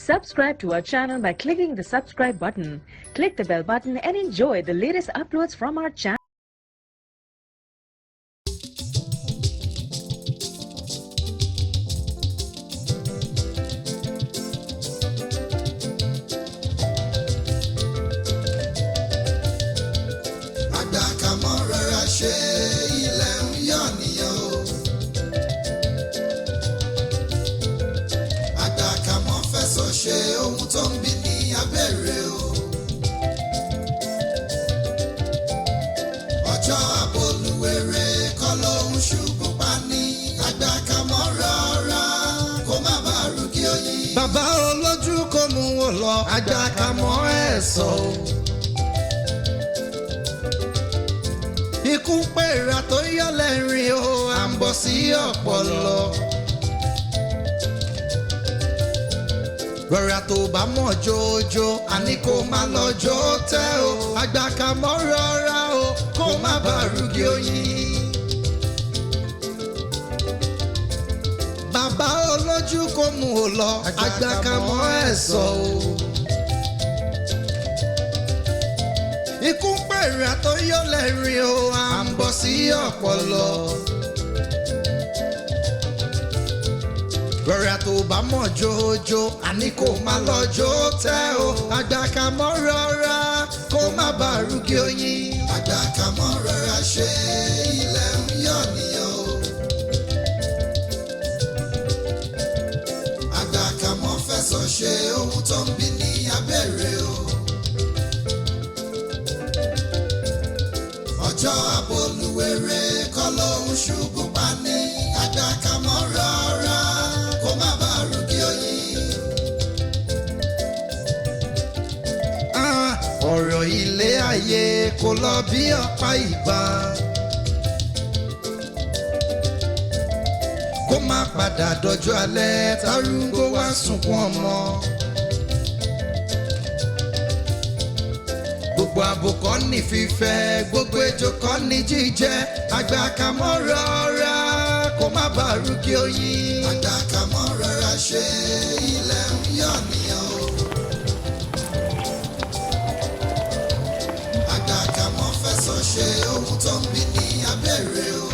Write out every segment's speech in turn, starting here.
Subscribe to our channel by clicking the subscribe button. Click the bell button and enjoy the latest uploads from our channel. Àgbà kà mọ́ rọra ṣe, ilẹ̀ ń yọ̀ nìyàn o. Àgbà kà mọ́ fẹ̀sọ̀ ṣe ohun tó ń bí ní abẹ́rẹ́ o. Ọjọ́ àbólúwèrè kọ́ ló ń ṣubú pa ní. Àgbà kà mọ́ rọra kó má bàa rúgí oyin. Bàbá olójú kò mú wọn lọ, àgbà kà mọ́ ẹ̀ sọ o. Ikú ń pèrà tó yọ lẹ́rìn o, à ń bọ̀ sí ọ̀pọ̀lọ. Rọra tó bá mọ̀ jójó, àní kó má lọ jó tẹ́ o. Àgbà kà mọ́ rọra o, kó má bàa rúgí oyin. Bàbá olójú kò mú o lọ, àgbà kà mọ́ ẹ̀ sọ o. Ikú ń pèrè àtọ́yọ́ lẹ́rìn o, à ń bọ̀ sí ọ̀pọ̀lọ. Rọra tó bá mọ̀ jójó, àní kó má lọ jó tẹ́ o. Àgbà kà mọ́ rọra kó má bàa rúgí oyin. Àgbà kà mọ́ rọra ṣe, ilẹ̀ ń yọ̀ nìyàn o. Àgbà kà mọ́ fẹ̀sọ̀ ṣe ohun tó ń bí ní abẹ́rẹ́ o. Ọjọ́ àbólúwèrè kọ́ ló ń ṣubú pa ní. Àgbà kà mọ́ rọra kó má bàa rúgí oyin. Ah, ọ̀rọ̀ ilé ayé kò lọ bí ọ̀pá ìbọn. Kó má padà dọjọ́ alẹ́ tárúgbó wá sunkún ọmọ. Gbogbo àbùkọ́ ní fífẹ́, gbogbo ejò kọ́ ní jíjẹ. Àgbà kà mọ́ rọra kó má bàa rúgí oyin. Àgbà kà mọ́ rọra ṣe, ilẹ̀ ń yọ̀ nìyàn o. Àgbà kà mọ́ fẹ̀sọ̀ ṣe ohun tó ń bí ní abẹ́rẹ́ o.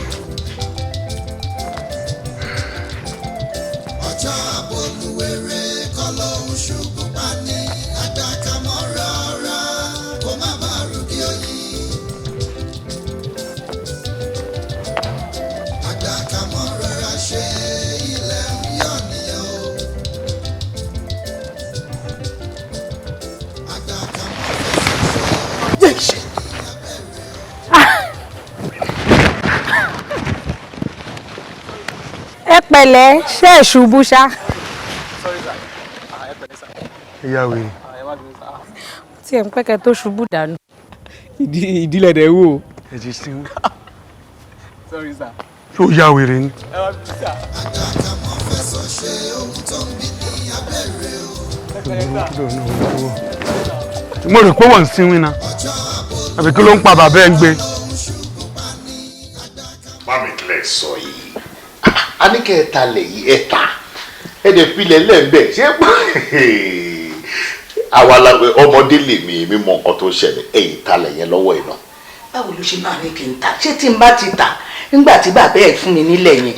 Ọjọ́ àbólúwèrè kọ́ ló ń ṣubú pa ní. Àgbà kà mọ́ rọra kó má bàa rúgí oyin. Àgbà kà mọ́ rọra ṣe, ilẹ̀ ń yọ̀ nìyàn o. Àgbà kà mọ́ fẹ̀sọ̀ ṣe ohun tó ń bí ní abẹ́rẹ́ o. Ẹ pẹ̀lẹ́, ṣé ẹ ṣubú ṣá? Ìyá wèrè. Tí ẹ ń pẹ́kẹ́ tó ṣubú dànù. Ìdílé dẹ̀ wò. Ẹ ti sin. Sorry, sir. Ṣó ya wèrè ni? Ẹ wá bí sir. Àgbà kà mọ́ fẹ̀sọ̀ ṣe ohun tó ń bí ní abẹ́rẹ́ o. Mo rò pé wọ́n ń sinwin na. Àbí kí ló ń pa bàbá ẹ̀ ń gbé? Mami, kílẹ̀ sọ yìí, a ní kẹ́ ẹ ta lẹ̀ yìí, ẹ ta, ẹ dẹ̀ filẹ̀ lẹ́ẹ̀bẹ̀. Ṣé àwa la ọmọdé lèmi, èmi mọ nǹkan tó ń ṣẹlẹ̀. Ẹ̀yìn ta lẹ̀ yẹn lọ́wọ́ iná. Báwo ló ṣe máa ní kí n ta? Ṣé tí n bá ti tà nígbà tí bàbá ẹ̀ fún mi nílẹ̀ yẹn,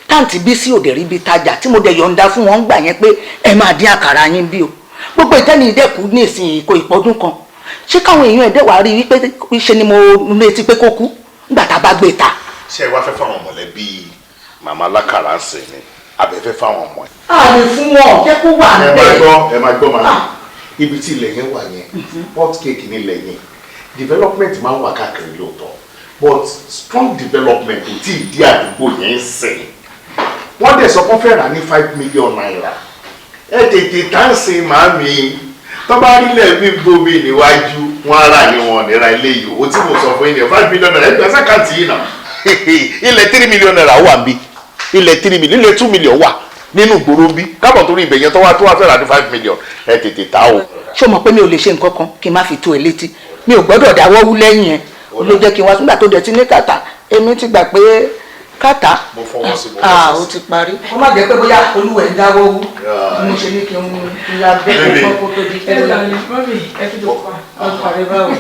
táǹtì bí sí òdè rí bí tajà tí mo dẹ̀ yọ̀ǹda fún wọn gbà yẹn pé ẹ máa dín àkàrà yín bí o, gbogbo ìtẹ́ni ìdẹ́kù ní ìsìn kò ìpọ́dún kan, ṣé káwọn èèyàn ẹ̀dẹ́ wàá rí i wípé ṣe ni mo retí pé kó kú nígbà tá a bá gbé ta? Ṣé ẹ wá fẹ́ fáwọn mọ̀lẹ́bí màmá lákàrà ń sìn ni, àbẹ̀ fẹ́ fáwọn ọmọ ẹ̀? A lè fún wọn, jẹ́ kó wà Ẹ máa níbẹ̀. gbọ́, ẹ máa gbọ́ màmá, ibi tí ilẹ̀ yẹn wà yẹn, hot cake ní ilẹ̀ yẹn. Development máa ń wà káàkiri lóòótọ́, but strong development kò tí ì dí àdúgbò yẹn ń sìn. Wọ́n dẹ̀ sọ pé wọ́n fẹ́ rà ní ₦5 million. Ẹ tètè tá ń sìn màmí, tó bá rí lẹ̀ mí bomi níwájú wọn ara ni wọn nira eléyìí o. Tí mo sọ fún yín ní ₦5 million, ẹ gbà s'account yìí náà. Ilẹ̀ ₦3 million wà níbí, ilẹ̀ 3 million, ilẹ̀ 2 million wà nínú ìgboro bí kábọ̀, torí ibẹ̀ yẹn tó wá fẹ́ rà ní 5 million. Ẹ tètè ta o. Ṣé o mọ̀ pé mi ò lè ṣe nǹkan kan kí n má fi tó ẹ létí? Mi ò gbọ́dọ̀ dáwọ́ wú lẹ́yìn ẹ̀ ló jẹ́ kí n wá. Nígbà tó dẹ̀ ti ní kàtà, èmi ti gbà pé Káta. Mo fọwọ́ sí, mo Ah, fọwọ́ ó sí. ti parí. Kó má jẹ́ pé bóyá olúwẹ̀ ń dáwọ́ wú. Mo ṣe ní kí n ya bẹ́ẹ̀ kó tó di pé. Ẹ lọ mọ́mì, ẹ fi dòkó pa. Ó parí báwo.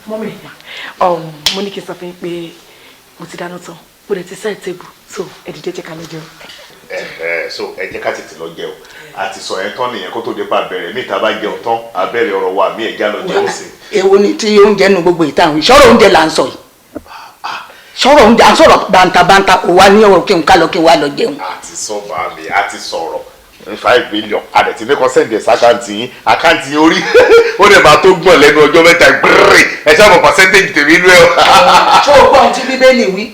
Mọ́mì, mo ní kí n sọ fún yín pé mo ti dáná tán, mo dẹ̀ ti set table, so ẹ dìde, jẹ́ ká lọ jẹun. Ẹ so ẹ jẹ́ ká tètè lọ jẹun. A ti sọ yẹn tán nìyẹn, kó tó dé pa bẹ̀rẹ̀ mí. Ta bá jẹun tán, a bẹ̀rẹ̀ ọ̀rọ̀ wa mí. Ẹ̀ já lọ jẹun sí. Èwo ni tí oúnjẹ nu gbogbo ìtàn? Ìṣòro oúnjẹ là ń sọ yìí, sọ̀rọ̀ oúnjẹ à ń sọ̀rọ̀ bàǹtàbàǹtà, kò wá ní ọ̀rọ̀ kí n ká lọ, kí n wá lọ jẹun. A ti sọ, bàámi, a ti sọ̀rọ̀ 5 million. A dẹ̀ ti ní kó send ẹ̀ s'account yín. Account yín orí ó dẹ̀ máa tó gbọ̀n lẹ́nu ọjọ́ 3 gbẹ́rẹ́. Ẹ ṣáà mọ̀ percentage tèmi inú ẹ̀ o. Ṣé o gbọ́ ohun tí Bíbélì wí?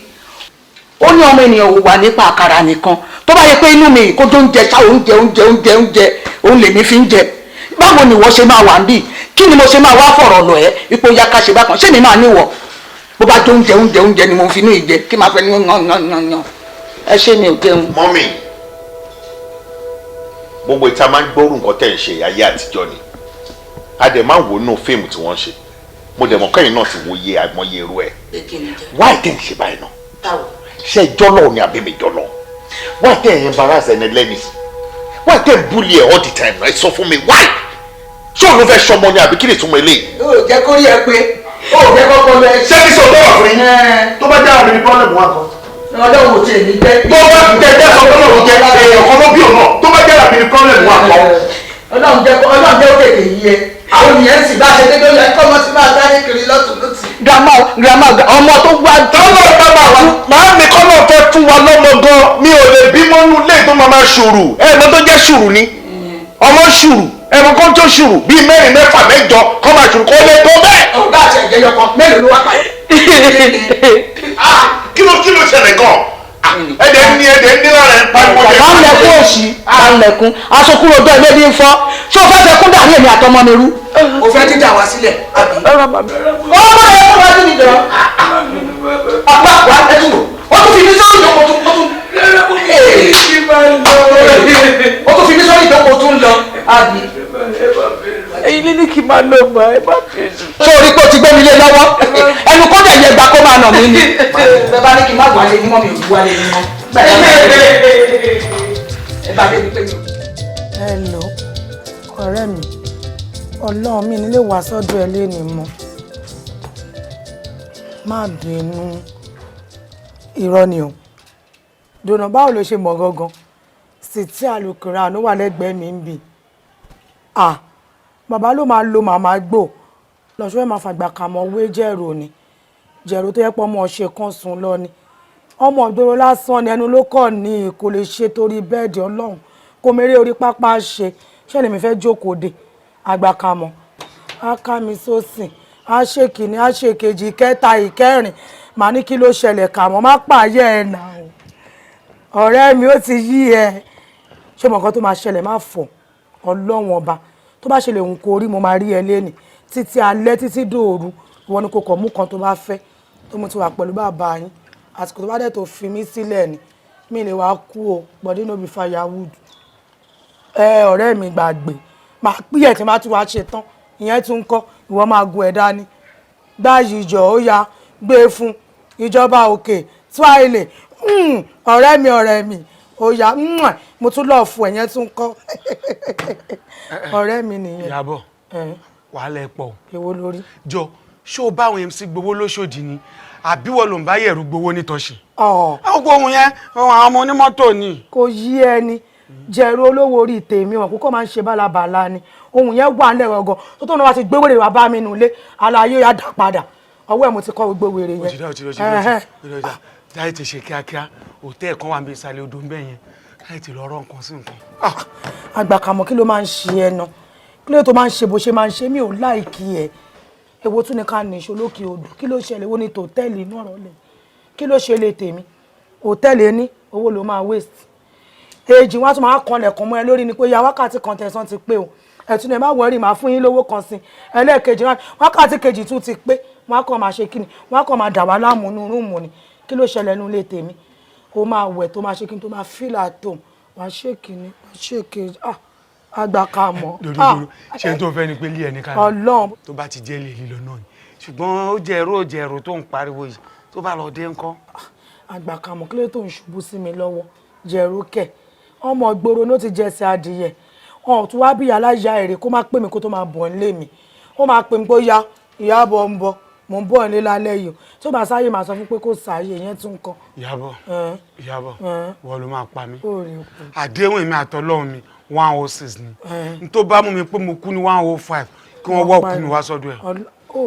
Ó ní ọmọ ènìyàn ò wà nípa àkàrà nìkan. Tó bá yẹ pé inú mi kó tó ń jẹ ṣá, oúnjẹ, oúnjẹ, oúnjẹ, oúnjẹ òun lèmi fi ń jẹ, báwo ni ìwọ ṣe máa wà ń bì? Kí ni mo ṣe máa wá fọ̀rọ̀ lọ ẹ́ ipò ya ká ṣe bákan? Ṣé mi máa níwọ̀ bó bá tó oúnjẹ, oúnjẹ, oúnjẹ ni mo fi inú ìjẹ kí máa fẹ́ ní yàn yàn yàn yàn? Ẹ ṣé, mi ò jẹun. Mọ́mì, gbogbo ìta máa ń gbóòrùn nǹkan tẹ̀ ń ṣe ayé àtijọ́ ni. A dẹ̀ máa ń wò nínú fíìmù tí wọ́n ń ṣe. Mo dẹ̀ mọ̀ kẹ́yìn náà ti wo iye àìmọye irú ẹ̀. Why tẹ̀ ń ṣe báyìí náà? Ṣé jọ́lọ̀ ni àbí mi jọ́lọ̀? Why tẹ̀ ń embarrass ẹni lẹ́ni? Why tẹ̀ ń bully ẹ̀ all the time náà? Ẹ sọ fún mi, why? Ṣé òun ló fẹ́ ṣọmọ ni àbí kí ni ìtumọ̀ eléyìí? Ó jẹ́ kó rí ẹ pé ó jẹ́ kọ́kọ́ lọ ẹ. Ṣé kí sọ tó wà fún yín? Tó bá jẹ́ àmì ní problem wà kan. Ọlọ́run ò tiẹ̀ ní jẹ́. Tó bá jẹ́ sọ tó lọ́run jẹ́ èèyàn kan ló bí òun náà. Tó bá jẹ́ àmì ní problem wà kan. Ọlọ́run jẹ́ ó tètè yí ẹ. Àwọn ènìyàn sì bá ṣe dédé, ó yẹ kọ́ ọmọ sí máa sáré kiri lọ́tún lọ́tún. Grandma, grandma, ọmọ tó wá. Tọ́lọ̀ bá máa fún màá mi kọ́ náà fẹ́ fún wa lọ́mọ gan. Mi ò lè bímọ nú ilé tó máa máa ṣùrù. Ẹ mọ tó jẹ́ ṣùrù ni, ọmọ ṣùrù, ẹ mọ kó tó ṣùrù bíi mẹ́rin, mẹ́fà, mẹ́jọ kọ́ máa ṣùrù, kó lè tó bẹ́ẹ̀. Ọ̀gá àti ẹ̀jẹ̀ yọkan mélòó ló wá pa. Kí ló ṣẹlẹ̀ gan? Ẹ̀dẹ̀ ń ní lára ẹ̀ ń pariwo jẹ́. Bàbá ń lẹkún òsì, bá ń lẹkún aṣọ kúrò ọjọ́ ilé ní fọ́. Ṣé o fẹ́ fẹ́ kún dàrí èmi àtọmọ mi rú? O fẹ́ dídà wá sílẹ̀, àbí? Ó má yẹ kó wájú mi jọ. Àpá wà ẹ tún wò. Ó tún fi mí sórí ìjókòó, tún ó tún. Ó tún fi mí sórí ìjókòó, tún lọ, àbí? Ẹ̀yin lé ní kí n máa lọ mọ, ẹ má bínú. Ṣé orí pé o ti gbé mi lé lọ́wọ́? Ẹnu kó dẹ̀ yẹ gbà kó máa nà mí ni. Bẹ́ẹ̀ bá ní kí n má wálé ní mọ́, mi ò ní wálé ní mọ́. Ẹ bá débi pé mi ò. Hello, ọ̀rẹ́ mi. Ọlọ́run, mi nílé wá sọ́dọ̀ ẹ léni mọ́, má bínú. Irọ́ ni o. Dònà, báwo ló ṣe mọ̀ gangan sì tí àlùkùránì ló wà lẹ́gbẹ̀ẹ́ mi ń bì? À, bàbá ló máa lo màmá gbò lọ́sọ́ ẹ̀, máa fàgbà kà mọ́ wé jẹ̀rò ni jẹ̀rò tó yẹ pé ọmọ ṣe kan sùn lọ ni, ọmọ ìgboro lásán ni, ẹnu ló kọ̀ ní kò lè ṣe torí bẹ́ẹ̀dì. Ọlọ́run kò mèrè orí pápá ṣe ṣé lèmi fẹ́ jókòó de àgbàkàmọ́. Á ká mi sósìn, á ṣe kìíní, á ṣe kejì, ìkẹta, ìkẹrin, màá ní kí ló ṣẹlẹ̀? Kà mọ́ má pààyẹ́ ẹ̀ nà o. Ọ̀rẹ́ mi, ó ti yí ẹ. Ṣé mo nǹkan tó máa ṣẹlẹ̀? Má fọ̀. Ọlọ́run ọba, tó bá ṣe lè hùn kó rí, mo máa rí ẹ lẹ́nì títí alẹ́, títí dòru. Ìwọ ni kò kọ̀ mú kan tó bá fẹ́ tó mo ti wà pẹ̀lú bàbá yín. Àsìkò tó bá dẹ̀ tó fi mí sílẹ̀ ni mi lè wá kú o. Body no be firewood. Ẹ ọ̀rẹ́ mi, gbàgbé, màá píyẹ̀ tí má tún wá ṣe tán. Ìyẹn tún ń kọ́ ìwọ máa gun ẹ̀ dání gbáyìí ìjọ. Ó ya gbé e fún ìjọba òkè tíwáìlì. Ọ̀rẹ́ mi, ọ̀rẹ́ mi, ó ya, mo tún lọ́ọ̀ fún ẹ̀yẹn tún kọ́. Ọ̀rẹ́ mi nìyẹn. Ìyábọ̀, wàhálà ẹ pọ̀ o. Èwo lórí? Jọ, ṣé o bá àwọn MC gbowó lóṣòdì ni, àbí wọ́n ló ń bá yẹ̀rù gbowó nítòsí? Ọ̀. Àwọn ohun yẹn, ohun àwọn ọmọ onímọ́tò ni. Kò yí ẹni jẹ̀rù olówó orí tèmi wọn kókó máa ń ṣe bálabàla ni. Ohun yẹn wà nílẹ̀ ọgọ́ tó tó náà wá ti gbé wèrè wá bá mi nulẹ̀. Àlàyé yà dá padà, ọwọ́ ẹ̀ mo ti kọ́ gbogbo wèrè yẹn. Òjìdá, òjìdá, òjìdá, òjìdá, láì ti ṣe kíákíá. Hòtẹ́ẹ̀ kan wà níbi ìsàlẹ̀ odò ń bẹ̀ yẹn, láì ti lọ rọ́ nǹkan sí nǹkan. Àgbàkàmọ́, kí ló máa ń ṣe ẹ náà? Kí ló tó máa ń ṣe bó ṣe máa ń ṣe? Mí ò like ẹ. Èwo tún ni ká ní ìṣó lókè odò? Kí ló ṣẹlẹ̀? Èwo ni tòtẹ́ẹ̀lì inú ọ̀rọ̀ lẹ̀? Kí ló ṣe lè tèmi? Hòtẹ́ẹ̀lì ní owó ló máa waste èjì. Wọn á tún máa kanlẹ̀kùn mọ́ ẹ lórí ni pé ya wákàtí kan tẹ̀sán ti pé o, ẹ̀tún ẹ̀ má worry, máa fún yín lówó kan sí. Ẹlẹ́ẹ̀kejì, wákàtí kejì tún ti pé. Wọn á kàn máa ṣe kíni, wọn á kàn máa dà wá láàmú inú room ni. Kí ló ṣẹlẹ̀ nínú ilé tèmi? Ó máa wẹ̀, tó máa ṣe kíni, tó máa feel at home. Wàá ṣe kíni, wàá ṣe kejì. Ah, àgbà ká mọ́. Dòdòdòdò, ṣé tó fẹ́ ni pé ilé ẹni ká lọ? Ọlọ́run. Tó bá ti jẹ́ ilé lílọ náà ni, ṣùgbọ́n ó jẹ́ ẹ̀rọ, ó jẹ́ ẹ̀rọ tó ń pariwo yìí. Tó bá lọ dé ńkọ́? Àgbà kan mọ̀, kí ló tó ń ṣubú sí mi lọ́wọ́? Jẹ̀rú kẹ̀, ọmọ gbòòrò ló ti jẹsẹ̀ adìyẹ. Wọn ò tún wá bí aláya èrè kó má pè mí kó tó máa bọ̀ nílé mi. Ó máa pè mí pé ó yá, Ìyábọ̀ ń bọ̀, mò ń bọ̀ nílé lálẹ́ yìí o. Tó bá sáyé, máa sọ fún pé kó sáyé ìyẹn tún kọ. Ìyábọ̀, Ìyábọ̀, wọ́n ló máa pa mí. Ó rí kú. Àdéhùn èmi àtọlọ́run mi, 106 ni. N tó bá mú mi pé mo kú ní 105, kí wọ́n wọ́ òkú mi wá sọ́dọ̀ ẹ̀. Ó lè kú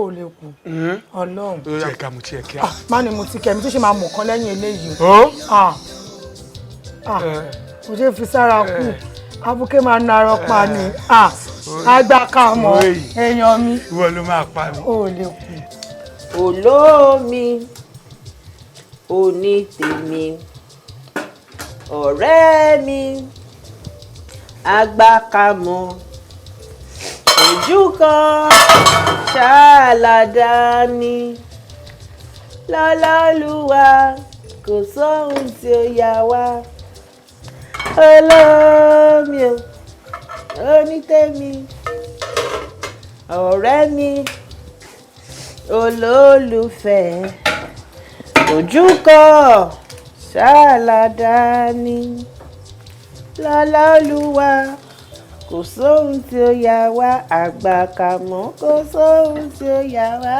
Ọlọ́run. Ó yẹ ká mu tiẹ̀ kíá. Má ní mo ti kẹ̀ mí tó ṣe máa mú kan lẹ́yìn eléyìí o. Ó? Ah. Ah. Mo ṣe fi sára kú, abuké máa ń narọ pa ni. Ah. Àgbà ká mọ èèyàn mi. Ìwọ ló máa pa mí. Ó lè kú. Olómi onítèmi, ọ̀rẹ́ mi, àgbàkàmọ́, ojú kan ṣáàlàdá ni lọ́lọ́lúwa, kò sóhun tí ó yà wá. Olómi o onítèmi, ọ̀rẹ́ mi, olólùfẹ́, ojú kan ṣáàlàdá ni lọ́lọ́lúwa, kò sóhun tí ó yà wá. Àgbàkàmọ́, kò sóhun tí ó yà wá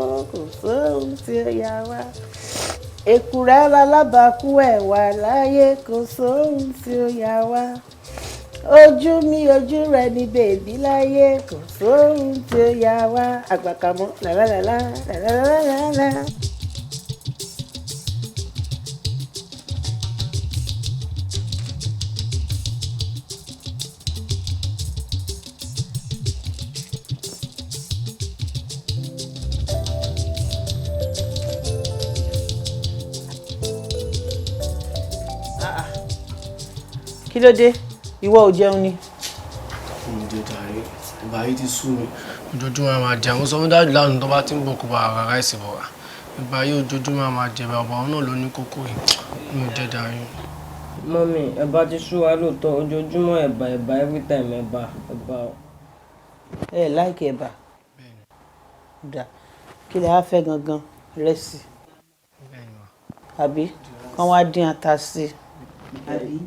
o, kò sóhun tí ó yà wá. Èkùrọ́ lalábàákú ẹ̀ wà láyé, kò sóhun tí ó yà wá. Ojú mi ojú rẹ ní bèbí láyé, kò sóhun tí ó yà wá. Àgbàkàmọ́ làlálàlá làlálàlá. Kí ló dé? Ìwọ ò jẹun ni? Ǹjẹ́ jàre, ìgbà yìí ti sú mi. Ojoojúmọ́ a máa jẹun. Mo sọ fún dáàdì lánàá, tó bá ti ń bọ̀ kó bá ara rice bọ̀ wá. Ìgbà yìí ojoojúmọ́ a máa jẹ bàbá òun náà ló ní kókó yìí. Mi ò jẹ jàre. Mummy, ẹ̀bà ti sú wa lóòótọ́. Ojoojúmọ́ ẹ̀bà, ẹ̀bà, every time ẹ̀bà, ẹ̀bà. Ẹ like ẹ̀bà? Dà, kí lẹ á fẹ́ gangan? Rẹ́sì àbí kán wá dín ata sí i, àbí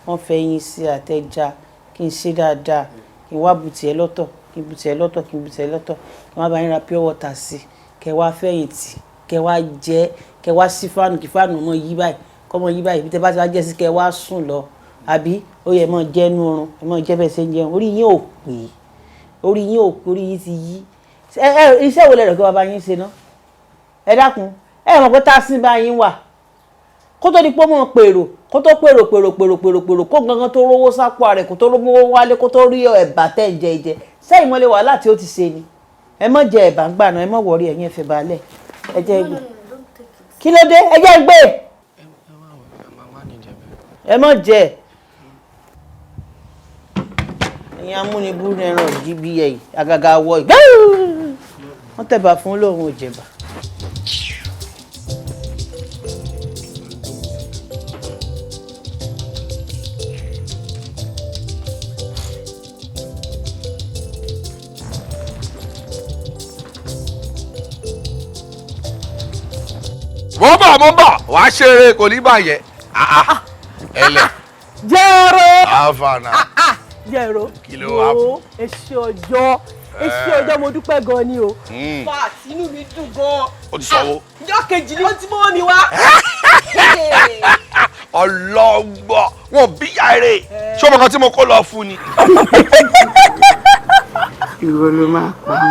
wọ́n fẹ́ yín sí àtẹja, kí n ṣe dáadáa, kí n wá bu tiẹ̀ lọ́tọ̀, kí n bu tiẹ̀ lọ́tọ̀, kí n bu tiẹ̀ lọ́tọ̀, kí n wá bá yín ra pure water sí, kẹ wá fẹ̀yìntì, kẹ wá jẹ, kẹ wá sí fáànù, kí fáànù mọ yí báyìí, kọ́ mọ yí báyìí, bí tẹ bá ti wá jẹ́ sí, kẹ wá sùn lọ, àbí ó yẹ mọ jẹ́ nú oorun, ẹ mọ jẹ́ bẹ́ẹ̀ ṣe ń jẹun. Orí yín ò pé, orí yín ò pé, orí yín ti yí. Ẹ ẹ iṣẹ́ wo lẹ rẹ̀ kí bàbá yín ṣe ná? Ẹ dákun, ẹ mọ̀ pé tá a sin bá yín wà kó tó di pé mọ̀ pèrò, kó tó pèrò pèrò pèrò pèrò pèrò, kó gangan tó rówó sápò rẹ̀, kó tó rówó wálé, kó tó rí ẹ̀bà tẹ̀ ń jẹ ìjẹ sẹ́yìn mọ́lẹ̀ wàhálà tí ó ti ṣe ni. Ẹ mọ̀ jẹ ẹ̀bà ń gbà náà, ẹ mọ̀ wọ̀rí, ẹ̀yìn ẹ̀fẹ̀ balẹ̀, ẹ jẹ́ gbé. Kí ló dé? Ẹ jẹ́ gbé, ẹ mọ̀ jẹ. Ẹ̀yin amúnibú ẹran òjì bí ẹ̀yìn àgàgà wọ ìgbà wọ́n tẹ̀bà fún lóun ò jẹ̀bà. Mo ń bọ̀, mo ń bọ̀, wàá ṣeré, kò ní bàjẹ́ ẹlẹ. Jẹ́rọ. Àfààná. Jẹ́rọ. Kí ló wà fún? Wo, èsì ọjọ́, èsì ọjọ́, mo dúpẹ́ gan ni o. Fat, inú mi dùn gan. Ó ti sanwó. Ìjọ́ kejì ni ó ti mọ́ mi wá. Ọlọ́gbọ́ wọn bí yàrá ṣé ọmọ kan tí mo kó lọ fún ni. Ìwọ ló máa pa mí.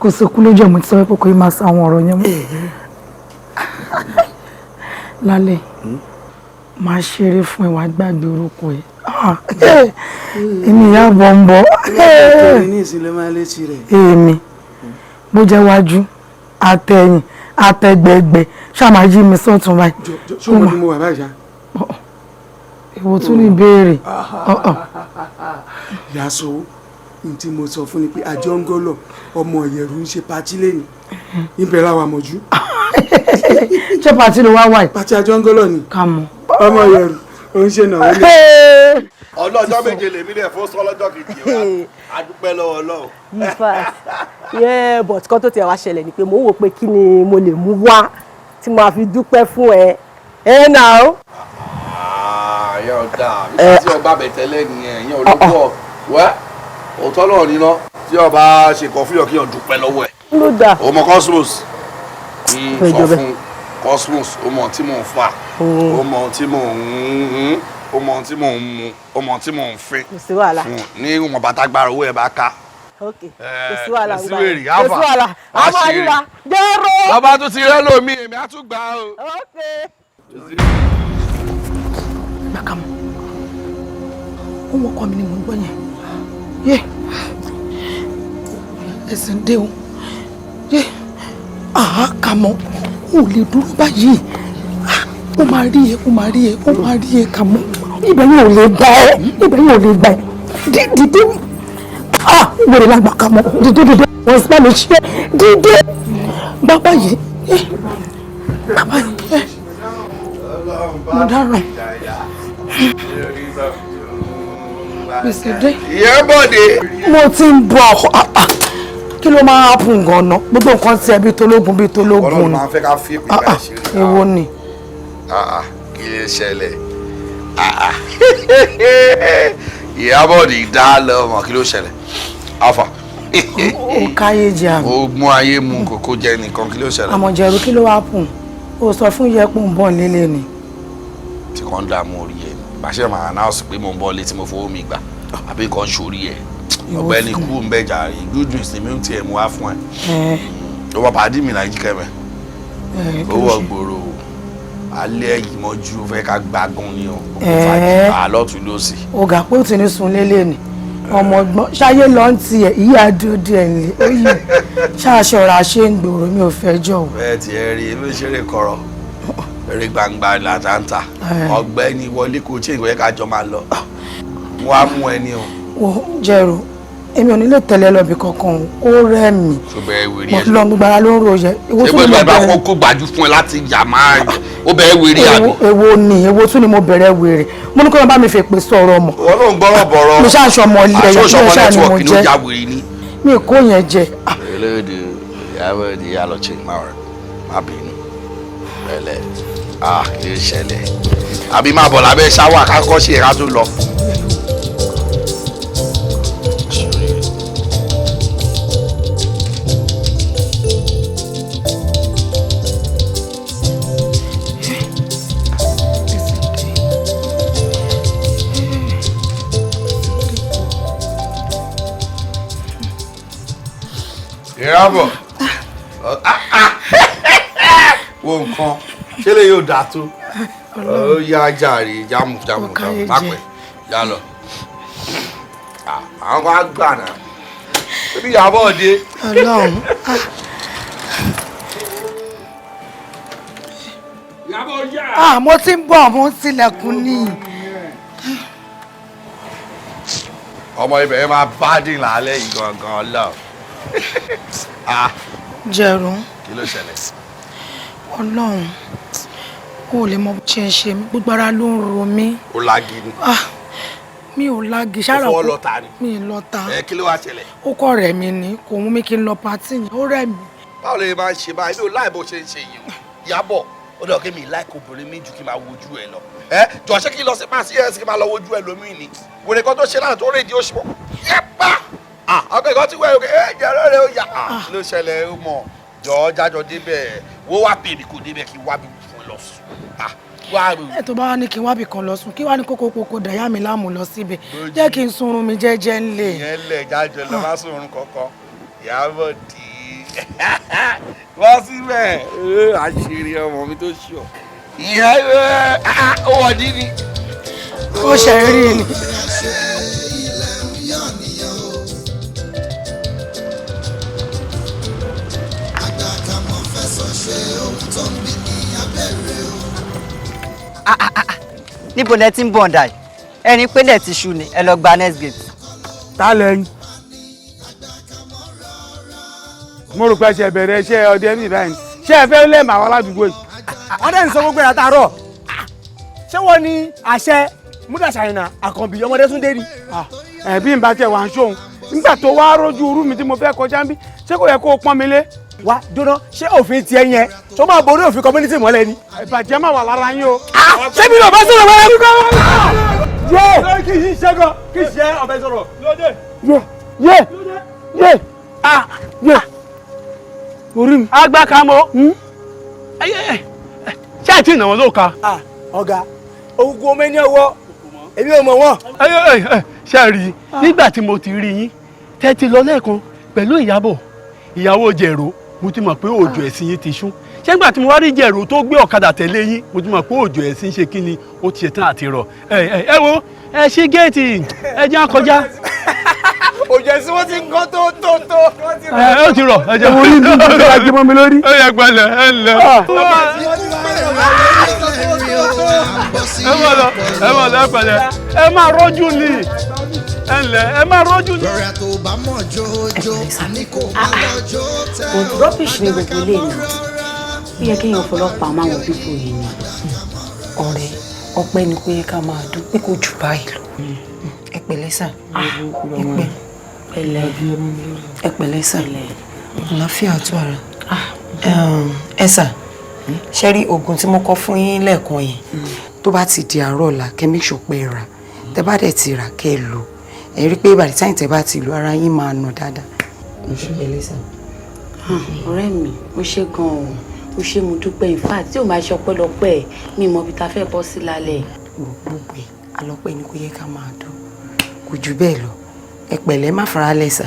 Kò sókú lójú ẹ̀, mo ti sọ pé kò í máa sọ àwọn ọ̀rọ̀ yẹn mọ́. Lálẹ́ máa ṣeré fún ẹ, wàá gbàgbé orúkọ ẹ. Èmi ìyá bọ̀ ń bọ̀. Ní ìsinmi máa létí rẹ̀. Èmi bó jẹ́ wájú àtẹ̀yìn àtẹ̀gbẹ̀gbẹ̀ ṣáà máa yí mi sọ́tún báyìí. Ṣé mo ní mo wà báyìí ṣá? Èwo tún ní ìbéèrè? Yàsó, n tí mo sọ fún ni pé àjọ ń gọ́lọ̀ ọmọ ìyẹ̀rù ń ṣe patí lẹ́nu ibẹ̀ la wà mọ̀jú. Ṣé patí ló wá wà yìí? Patí àjọ ń gọ́lọ̀ ni. Ká mọ̀. Ọmọ ìyẹ̀rù ò ń ṣe náà. Ọlọ́jọ́ méje lèmi dẹ̀ fún sọ lọ́jọ́ kejì wa, a dúpẹ́ lọ́wọ́ Ọlọ́run. In fact, yeah, but kan tó tiẹ̀ wá ṣẹlẹ̀ ni pé mò ń wò pé kí ni mo lè mú wá. tí màá fi dúpẹ́ fún ẹ ẹ nà ó. Ìyá ọ̀dà nígbà tí ọba bẹ̀tẹ̀lẹ̀ nìyẹn, ìyẹn olóko wẹ́ òótọ́ náà níná tí ọba ṣe kàn fún yàn kí yàn dúpẹ́ lọ́wọ́ ẹ̀. Ló dà. O mọ Cosmos, sọ fún Cosmos, o mọ tí mò ń fà, o mọ tí mò ń, o mọ tí mò ń mu, o mọ tí mò ń fín. Kò sí wàhálà. Ní ìwọ̀n bàtà gbára owó ẹ̀ bá ká. Ok, kò sí wàhálà. Kò sí wèrè, kò sí wàhálà, a máa ríra jẹ́rọ. Bàbá tún ti rẹ́ lómi, èmi á tún gbà o. Ok. Gbàkàmù, ohun ọkọ mi ni mò ń gbọ́ yẹn. Yé, ẹsẹ̀ ń dé o. Yé, àá kà mọ́, ò lè dúró báyìí. Ó máa rí ẹ, ó máa rí ẹ, ó máa rí ẹ kà mọ́. Ibẹ̀ yóò lè gbà ẹ́, ibẹ̀ yóò lè gbà ẹ́. Dìde, ah, wèrè lágbà kà mọ́. Dìde, dìde, wọ́n sì bá mi ṣe. Dìde, bàbá yìí, bàbá yìí, mo dáràn. Gbèsè dé. Ìyábọ̀dé. Mo ti ń bọ̀. Kí ló máa happen gan-an? Gbogbo nǹkan tí ẹ bí tológun bí tológun ni. Ọlọ́run máa ń fẹ́ ká fi èpè bá ṣe rí. Èwo ni? Kí ló ṣẹlẹ̀? Ìyábọ̀dé dá lọ́mọ, kí ló ṣẹlẹ̀? Alfa. Ó káyé jẹ àmì. Ó mú ayé mu kókó jẹ nìkan, kí ló ṣẹlẹ̀? Àmọ̀jẹ̀rú, kí ló happen? O sọ fún Yẹpù ń bọ̀ nílé ni. Tí kàn ń dààmú orí ẹ̀, bàṣẹ máa announce pé mo ń bọ̀ létí mo fowó mi gbà àbí nǹkan ṣorí ẹ̀. Ọ̀gbẹ́ni kú ń bẹ jàre, good news ni mi ń tiẹ̀ mú wá fún ẹ. Ó wọ pàdé mi láyé kẹmẹ, ó wọ gbòòrò alẹ́ yìí mọ́jú, ó fẹ́ ká gbágun ni o, fàájì àlọ́tún lọ́sì. Ó gà pé ó ti ní sun lélẹ̀ ni ọmọ ọgbọ́n ṣáyé lọ ń tiẹ̀ ìyá dúró díẹ̀ nílé ó yìí ṣáṣọra ṣe ń gbòòrò, mi ò fẹ́ jọ o. Bẹ́ẹ̀ ti ẹ rí ebi ṣeré kọ̀rọ̀ eré gbangba làtàntà, ọ̀gbẹ́ni wọlé kò tí ìwé kájọ máa lọ wọ́n á mú ẹni o. Wo jẹrò, èmi ò ní lè tẹ̀lé lọ bí kankan o, ó rẹ̀ mí. Ṣùgbọ́n ẹ wèrè ẹ. Mo lọ gbogbo ara ló ń ro yẹ. Ṣé bó ṣe bá kó gbàjú fún ẹ láti yà máa ó bẹ̀rẹ̀ wèrè àbí. Èwo ni, èwo tún ni mo bẹ̀rẹ̀ wèrè? Mo ní kó bá mi fèpè sọ̀rọ̀ mọ̀. Wọ́n ló ń gbọ́rọ̀ bọ̀rọ̀. Mo ṣáà ṣọmọ ilé ẹ̀yà tí mo ṣáà ni mo jẹ́. Ya wèrè ni. Mi kò yẹn jẹ. Eléyìí ìyàwó ìyá lọ ṣe má bínú pẹ̀lẹ́. Ah, kì í ṣẹlẹ̀ àbí máa bọ̀ lábẹ́ ṣáwà ká kọ́ sí ẹ̀ka tó lọ. Ìyábọ̀, wo nǹkan ṣé lè yóò dáa tó ó yá jàre, jámù jámù jámù má pẹ́ yá lọ. Àwọn kan á gbà náà ebi Ìyábọ̀ dé. Ọlọ́run. Ìyábọ̀ yá. Ah, mo ti ń bọ̀, mo ń tilẹ̀kùn ní. Ọmọ ibẹ̀ yẹn máa bá dín lálẹ́ yìí gangan lọ. Jẹ̀rù. Kí ló ṣẹlẹ̀? Ọlọ́run, o lè mọ bó ṣe ń ṣe mí, gbogbo ara ló ń ro mí. Ó lági ni. Mi ò lági ṣáà. Ó fọwọ́ lọ ta ni. Mi ì lọ ta. Ẹ kí ló wá ṣẹlẹ̀? Ó kọ́ rẹ̀ mi ni, kò mú mi kí n lọ patí yẹn, ó rẹ̀ mí. Báwo lè máa ṣe báyìí? Mi ò láì bó ṣe ń ṣe yìí o. Ìyábọ̀, ó dọ̀ kí mi láìkó obìnrin mi ju kí n máa wojú ẹ lọ. Ẹ jọ, ṣé kí n lọ sí pàṣẹ ẹ sí kí n máa lọ wojú ẹ lómi ni? Wèrè kan tó ṣe láti tó rédíò ṣe mọ́. Yẹ́pà! Ọkọ̀ ìkan ti wẹ̀ òkè ẹ jẹ̀rọ rẹ̀ ó yà. Kí ló ṣẹlẹ̀? Ó mọ̀ jọ jájọ débẹ̀, wo wá pè mí kò débẹ̀ kí wá bí fún ẹ lọ sùn. Ẹ tó bá wá ní kí n wá bì kan lọ sùn, kí wá ní kókó kókó dàyà mi láàmú lọ síbẹ̀, jẹ́ kí n sunrun mi jẹ́jẹ́ ńlẹ̀. Ìyẹn lẹ̀, jájọ lọ, má sunrun kankan. Ìyábọ̀ dì í wá síbẹ̀, àṣírí ọmọ mi tó ṣù ọ. Ìyá ó wọ̀ dí ni. Ó ṣe rí ni. Níbo lẹ ti ń bọ̀ ǹdà yìí? Ẹni pélé ti ṣu ni, ẹ lọ gba next gate. Ta lẹ́yìn? Mo rò pé ṣe bẹ̀rẹ̀ iṣẹ́ ọdẹ ní ìbáyìí, ṣé ẹ fẹ́ lẹ́ẹ̀mọ̀ àwọn aládùúgbò yìí? Wọ́n dẹ̀ ń sọ gbogbo ẹ̀ látàárọ̀. Ṣé wọ́n ní àṣẹ Múdàṣàyìnà Àkànbí ọmọdé Túndé ni? Ẹ̀bí ń bá tiẹ̀ wá ń ṣóhun nígbà tó wá rójú irú mi tí mo fẹ́ kọjá ń bí, ṣé kò yẹ kó o pọ́n mi lé? Wá dúró, ṣé òfin tiẹ̀ yẹn tó máa borí òfin community mọ́lẹ̀ ni. Ìbàjẹ́ máa wà lára yín o. Ṣé mi ò bá sọ̀rọ̀ wẹ́rẹ́ wípé wọ́n. Yé. Kì í ṣe gan, kì í ṣe ọ̀bẹ sọ̀rọ̀. Yé yé yé ah yé. Orí mi. Agbá ka mọ́. Ṣé ẹ ti nà wọ́n lóka? Ọ̀gá, ogun omi ní ọwọ́, èmi ò mọ̀ wọ́n. Ṣé ẹ rí i, nígbà tí mo ti rí yín, tẹ́ ti lọ lẹ́ẹ̀kan pẹ̀lú Ìyábọ̀, ìyàwó Jẹ̀rọ, mo ti mọ̀ pé òjò ẹ̀sìn yín ti ṣú. Ṣé nígbà tí mo wá rí Jẹ̀rọ tó gbé ọ̀kadà tẹ̀lé yín, mo ti mọ̀ pé òjò ẹ̀sìn ṣe kí ni ó ti ṣetán àti rọ̀. Ẹ wo, ẹ ṣí géètì, ẹ jẹ́ á kọjá. Òjò ẹ̀sìn wọ́n ti ń kán tó tó tó. Ẹ ó ti rọ̀, ẹ jẹ́ Orí mi ti gbé mọ́ mi lórí. Ẹ yẹ gbọ́lẹ̀, ẹ lẹ̀. Ẹ mọ̀ lọ, ẹ mọ̀ lọ, ẹ pẹ̀lẹ́. Ẹ máa rọ́jú ni, ẹ ǹlẹ́, ẹ máa rọ́jú ni. Rọra tó bá mọ̀ jójó, àní kò bá lọ jó tẹ́ But rubbish ni gbogbo ilé náà. Ó yẹ kéèyàn fọlọ́pàá máa wọ pípò yìí ni. Ọ̀rẹ́, ọpẹ́ ni pé ká máa dúpẹ́ kò jù báyìí lọ. Ẹ pẹ̀lẹ́ sà. Pẹ̀lẹ́. Ẹ pẹ̀lẹ́ sà. Àlàáfíà tó ara. Ẹ sà, ṣé rí oògùn tí mo kọ fún yín lẹ́ẹ̀kan yẹn? Tó bá ti di àárọ̀ ọ̀la, kẹ́ make sure pé ẹ rà. Tẹ́ bá dẹ̀ ti rà kẹ́ ẹ lò. Ẹ rí pé by the time tẹ́ bá ti lò, ara yín máa nà dáadáa. Ẹ pẹ̀lẹ́ sà. Ọ̀rẹ́ mi, ó ṣe gan-an o. Ó ṣe, mo dúpẹ́. In fact, tí ò máa ṣe ọpẹ́lọpẹ́ ẹ̀, mi mọ ibi tá a fẹ́ bọ́ sí lálẹ́. Gbogbo ẹ̀ alọ́pẹ́ ni kò yẹ ká máa dùn. Kò jù bẹ́ẹ̀ lọ. Ẹ pẹ̀lẹ́, má fara lẹ̀ sà.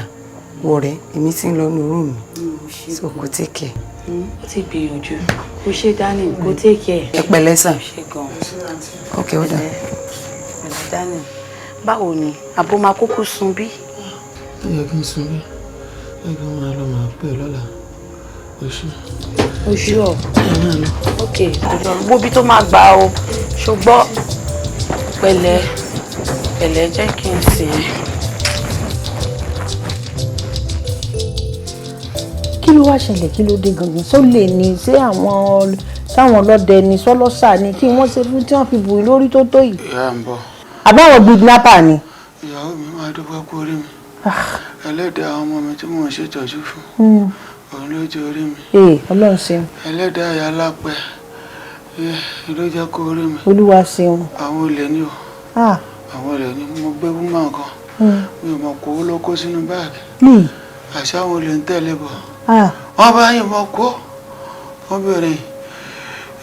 Wọ̀rẹ́, èmi ti ń lọ ní room mi. So kò take care. Ó ti gbìyànjú. Ó ṣe dání, kò take care. Ẹ pẹ̀lẹ́ sà. Ó ṣe gan-an. Ok, ó dà. Pẹ̀lẹ́ dání. Báwo ni? Àbó máa kúkú sun bí? Ó yẹ kí n sun bí, ó yẹ kí n máa lọ, máa pè é lọ́la. Oṣù. Oṣù ọ̀. Ok, wo bí tó máa gbà o. Ṣùgbọ́n pẹ̀lẹ́ pẹ̀lẹ́, jẹ́ kí n sìn ẹ́. Kí ló wá ṣẹlẹ̀? Kí ló dé gangan? Ṣó lè ní ṣé àwọn sáwọn ọlọ́dẹ ni, sọlọ́sà ni, kí wọ́n ṣe fún tí wọ́n fi bù í lórí tó tó yìí? Ìyá ń bọ̀. Àbáwọn kidnapper ni. Ìyàwó mi, máa dúpẹ́ kú orí mi. Ẹlẹ́dàá àwọn ọmọ mi tí mò ń ṣètọ́jú fún, òun ló jẹ́ orí mi. Ee, Ọlọ́run ṣeun. Ẹlẹ́dàá ìyá alápẹ̀ ló jẹ́ kó orí mi. Olúwa ṣeun. Àwọn olè ní o. Àwọn olè ní. Mo gbé woman kan, mi ò mọ̀ kó ló kó sínú báàgì. Àṣà àwọn olè ń tẹ̀lé bọ̀. Wọ́n bá yìnbọn kó wọ́n bèrè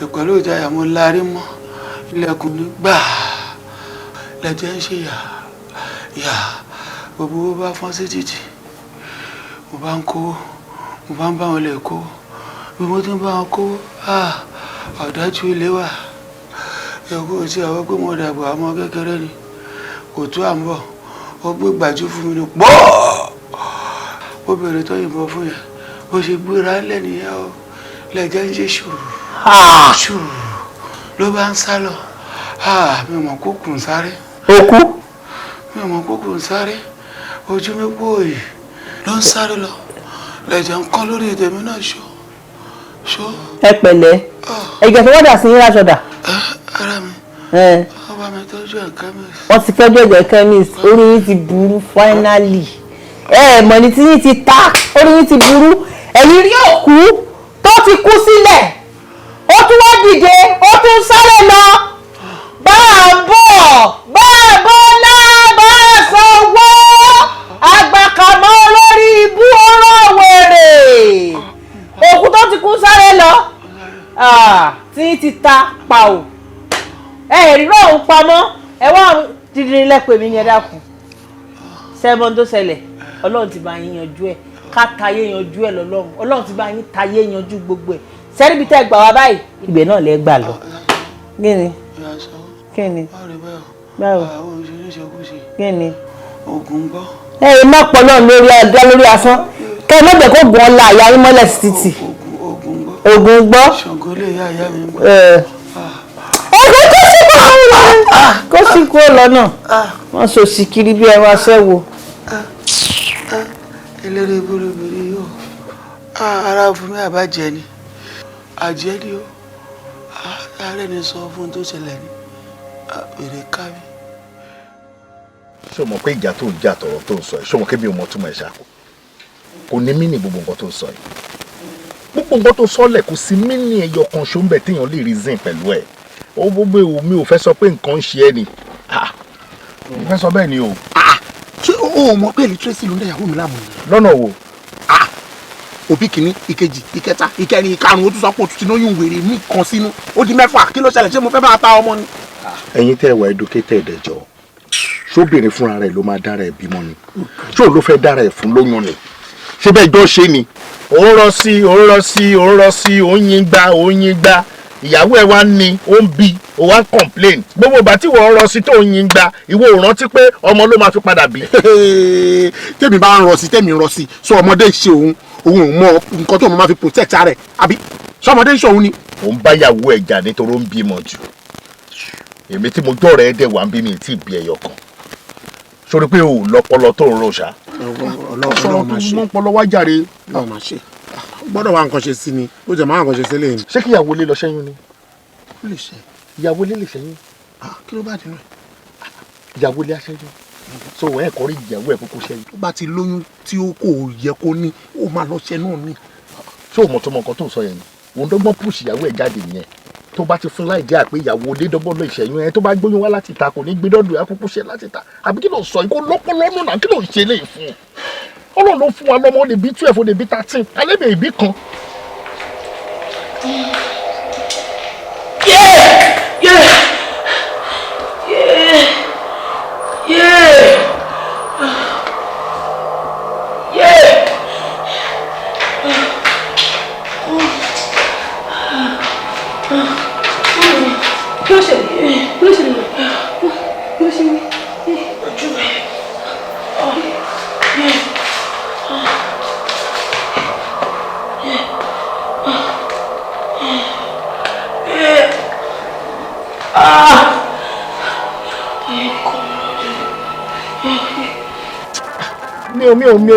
ìpẹ̀lú ìjayà, mo larí mọ́ ilẹ̀kùn ní gbà, lẹ́jẹ̀ ń ṣe yà yà, gbogbo owó bá fọ́n sí títì. Mo bá ń kówó, mo bá ń bá wọn lè kówó. Bí mo ti ń bá wọn kówó, ọ̀dájú ilé wà ẹ̀kọ́ tí àwọn pé mo dàgbà, ọmọ kékeré ni kò tó à ń bọ̀. Ó gbé gbàjú fún mi ní pọ́ọ́, ó bèrè tó yìnbọn fún yẹn, bó ṣe gbéra ńlẹ̀ nìyẹn o. Lẹ́jẹ̀ ń ṣe ṣùrù ṣùrù, ló bá ń sá lọ. Mi ò mọ̀ kó kùn sáré. Òkú. Mi ò mọ̀ kó kùn sáré, ojú mi pòòyì ló ń sáré lọ, lẹ́jẹ̀ ń kọ́ lórí tèmi náà ṣó ṣó. Ẹ pẹ̀lẹ́, ẹ̀jẹ̀ tó wọ́dà sí yín láṣọdà. Ara mi, wọ́n bá mi tọ́jú ẹ̀ chemist. Wọ́n ti tọ́jú ẹ̀jẹ̀ chemist. Orí yín ti burú finally. Ẹ mọ̀ ní tí yín ti ta, orí yín ti burú. Ẹ̀yin rí òkú tó ti kú sílẹ̀, ó tún wá dìde, ó tún sáré lọ. Bá a bọ̀, bá a bọ̀ náà, bá a sanwó àgbàkàmọ́ lórí ibú ọ̀rọ̀ wèrè. Òkú tó ti kú sáré lọ tí ti ta pa ò. Ẹ rírọ̀ òun pamọ́, ẹ wá dídín lẹ́pẹ̀ mi ní. Ẹ dákun, sẹ́mọ́n tó ṣẹlẹ̀, Ọlọ́run ti bá yín yanjú ẹ̀. Ká tayé yanjú ẹ̀ lọ́lọ́run. Ọlọ́run ti bá yín tayé yanjú gbogbo ẹ̀. Sẹ́ríbi tẹ́ gbà wá báyìí, ibẹ̀ náà lẹ́ gbà lọ. Kí ni? Kí ni? Báwo? Kí ni? Oògùn gbọ́. Ẹ ẹ má pọ̀ náà lórí adá lórí asán, kẹ́ ẹ má jẹ́ kó gùn ọ́ la àyà yín mọ́lẹ̀ sí títì. Oògùn gbọ́. Ṣàngó lè yá ìyá mi gbọ́. Ẹgbẹ́ kó sì kó kó sì kó lọ́nà, wọ́n so sí kiri bí ẹran aṣẹ́wó. Eléré burúburú yóò ara fún mi, àbájẹ ni àjẹ́ ni ó ààrẹ ni sọ fún tó ṣẹlẹ̀ ní èrè kárí. Ṣé o mọ̀ pé ìjà tó ń jà, tọ̀rọ̀ tó ń sọ yìí, ṣé o mọ̀ kébí o mọ̀ túmọ̀ ẹ̀ ṣá? Kò ní mí ní gbogbo nǹkan tó ń sọ yìí. Gbogbo nǹkan tó sọ́lẹ̀ kò sí mí ní ẹyọ kan ṣó ń bẹ̀ téèyàn lè reason pẹ̀lú ẹ̀. Ó gbogbo èwo mi ò fẹ́ sọ pé nǹkan ń ṣe ẹ́ ni. Mo fẹ́ sọ bẹ́ẹ̀ ni o. Ṣé o ò mọ̀ pé illiteracy ló ń dá ìyàwó mi láàmú ni? Lọ́nà wo? Òbí kìíní, ìkejì, ìkẹta, ìkẹrin, ìkarùn-ún, ó tún sọ pé òtún ti lóyún wèrè mí kan sínú, ó di 6. Kí ló ṣẹlẹ̀? Ṣé mo fẹ́ máa ta ọmọ ni? Ẹ̀yin tẹ́ ẹ wà educated, ẹ jọ̀ọ́, ṣóbìnrin fúnra rẹ̀ ló máa dára ẹ̀ bímọ ni? Ṣé òun ló fẹ́ dára ẹ̀ fún lóyún ni? Ṣé bẹ́ẹ̀ jọ ṣe ni? Ó ń rọ sí, ó ń rọ sí, ó ń rọ sí, ó ń yin gbá, ó ń yin gbá. Ìyàwó ẹ̀ wá ní ó ń bí, ó wá ń complain. Gbogbo ìgbà tí wọ́n rọ sí tó ń yin gbá, ìwọ ò rántí pé ọmọ ló máa fi padà bí. Tèmi bá ń rọ sí, tèmi ń rọ sí, sọ ọmọdé ṣe òun, òun ò mọ nǹkan tó máa fi protect ara ẹ̀, àbí sọmọdé ń ṣe òun ni. Ò ń bá ìyàwó ẹ̀ jà nítorí ó ń bímọ jù. Èmi tí mo jọ́ rẹ̀ dẹ̀ wá ń bí mi tí ì bí ẹyọ kan. Sórí pé o lọ́pọlọ tó ń rò ṣá. Ọlọ́run máa ṣe. Mọ́pọlọ wá jàre. Ọlọ́run máa ṣe. Gbọ́dọ̀ wá nǹkan ṣe sí ni, ó jẹ́ máa nǹkan ṣe sí lè ní. Ṣé kí ìyàwó ilé lọ ṣẹ́yún ni? Ó lè ṣe. Ìyàwó ilé lè ṣẹ́yún. Kí ló bá dé náà? Ìyàwó ilé aṣẹ́yún. So ẹ̀ kọ́ rí ìyàwó ẹ̀ kókó ṣẹ́yún. Tó bá ti lóyún tí ó kò yẹ kó ní, ó máa lọ ṣẹ́ náà ni. Ṣé o mọ̀ tó mọ nǹkan tó ń sọ yẹn ni? Òun dọ́gbọ́n push ìyàwó ẹ̀ jáde nìyẹn. Tó bá ti fún láì jẹ́ àpé ìyàwó ilé dọ́gbọ́n lọ ìṣẹ́yún ẹ, tó bá gbóyún wá láti ta kò ní gbé dọ́dọ̀ ẹ kúkú ṣe láti ta. Àbí kí ló ń sọ yìí? Kó lọ́pọ̀lọ́ nù náà, kí ló ń ṣe léyìí fún un? Ọlọ́run ló fún wa lọ́mọ, ó lè bí 12, ó lè bí 13, alẹ́ bẹ̀ ìbí kan. Kí ló ṣẹlẹ̀? Kí ló ṣẹlẹ̀? Kí ló ṣẹlẹ̀? Ojú mi.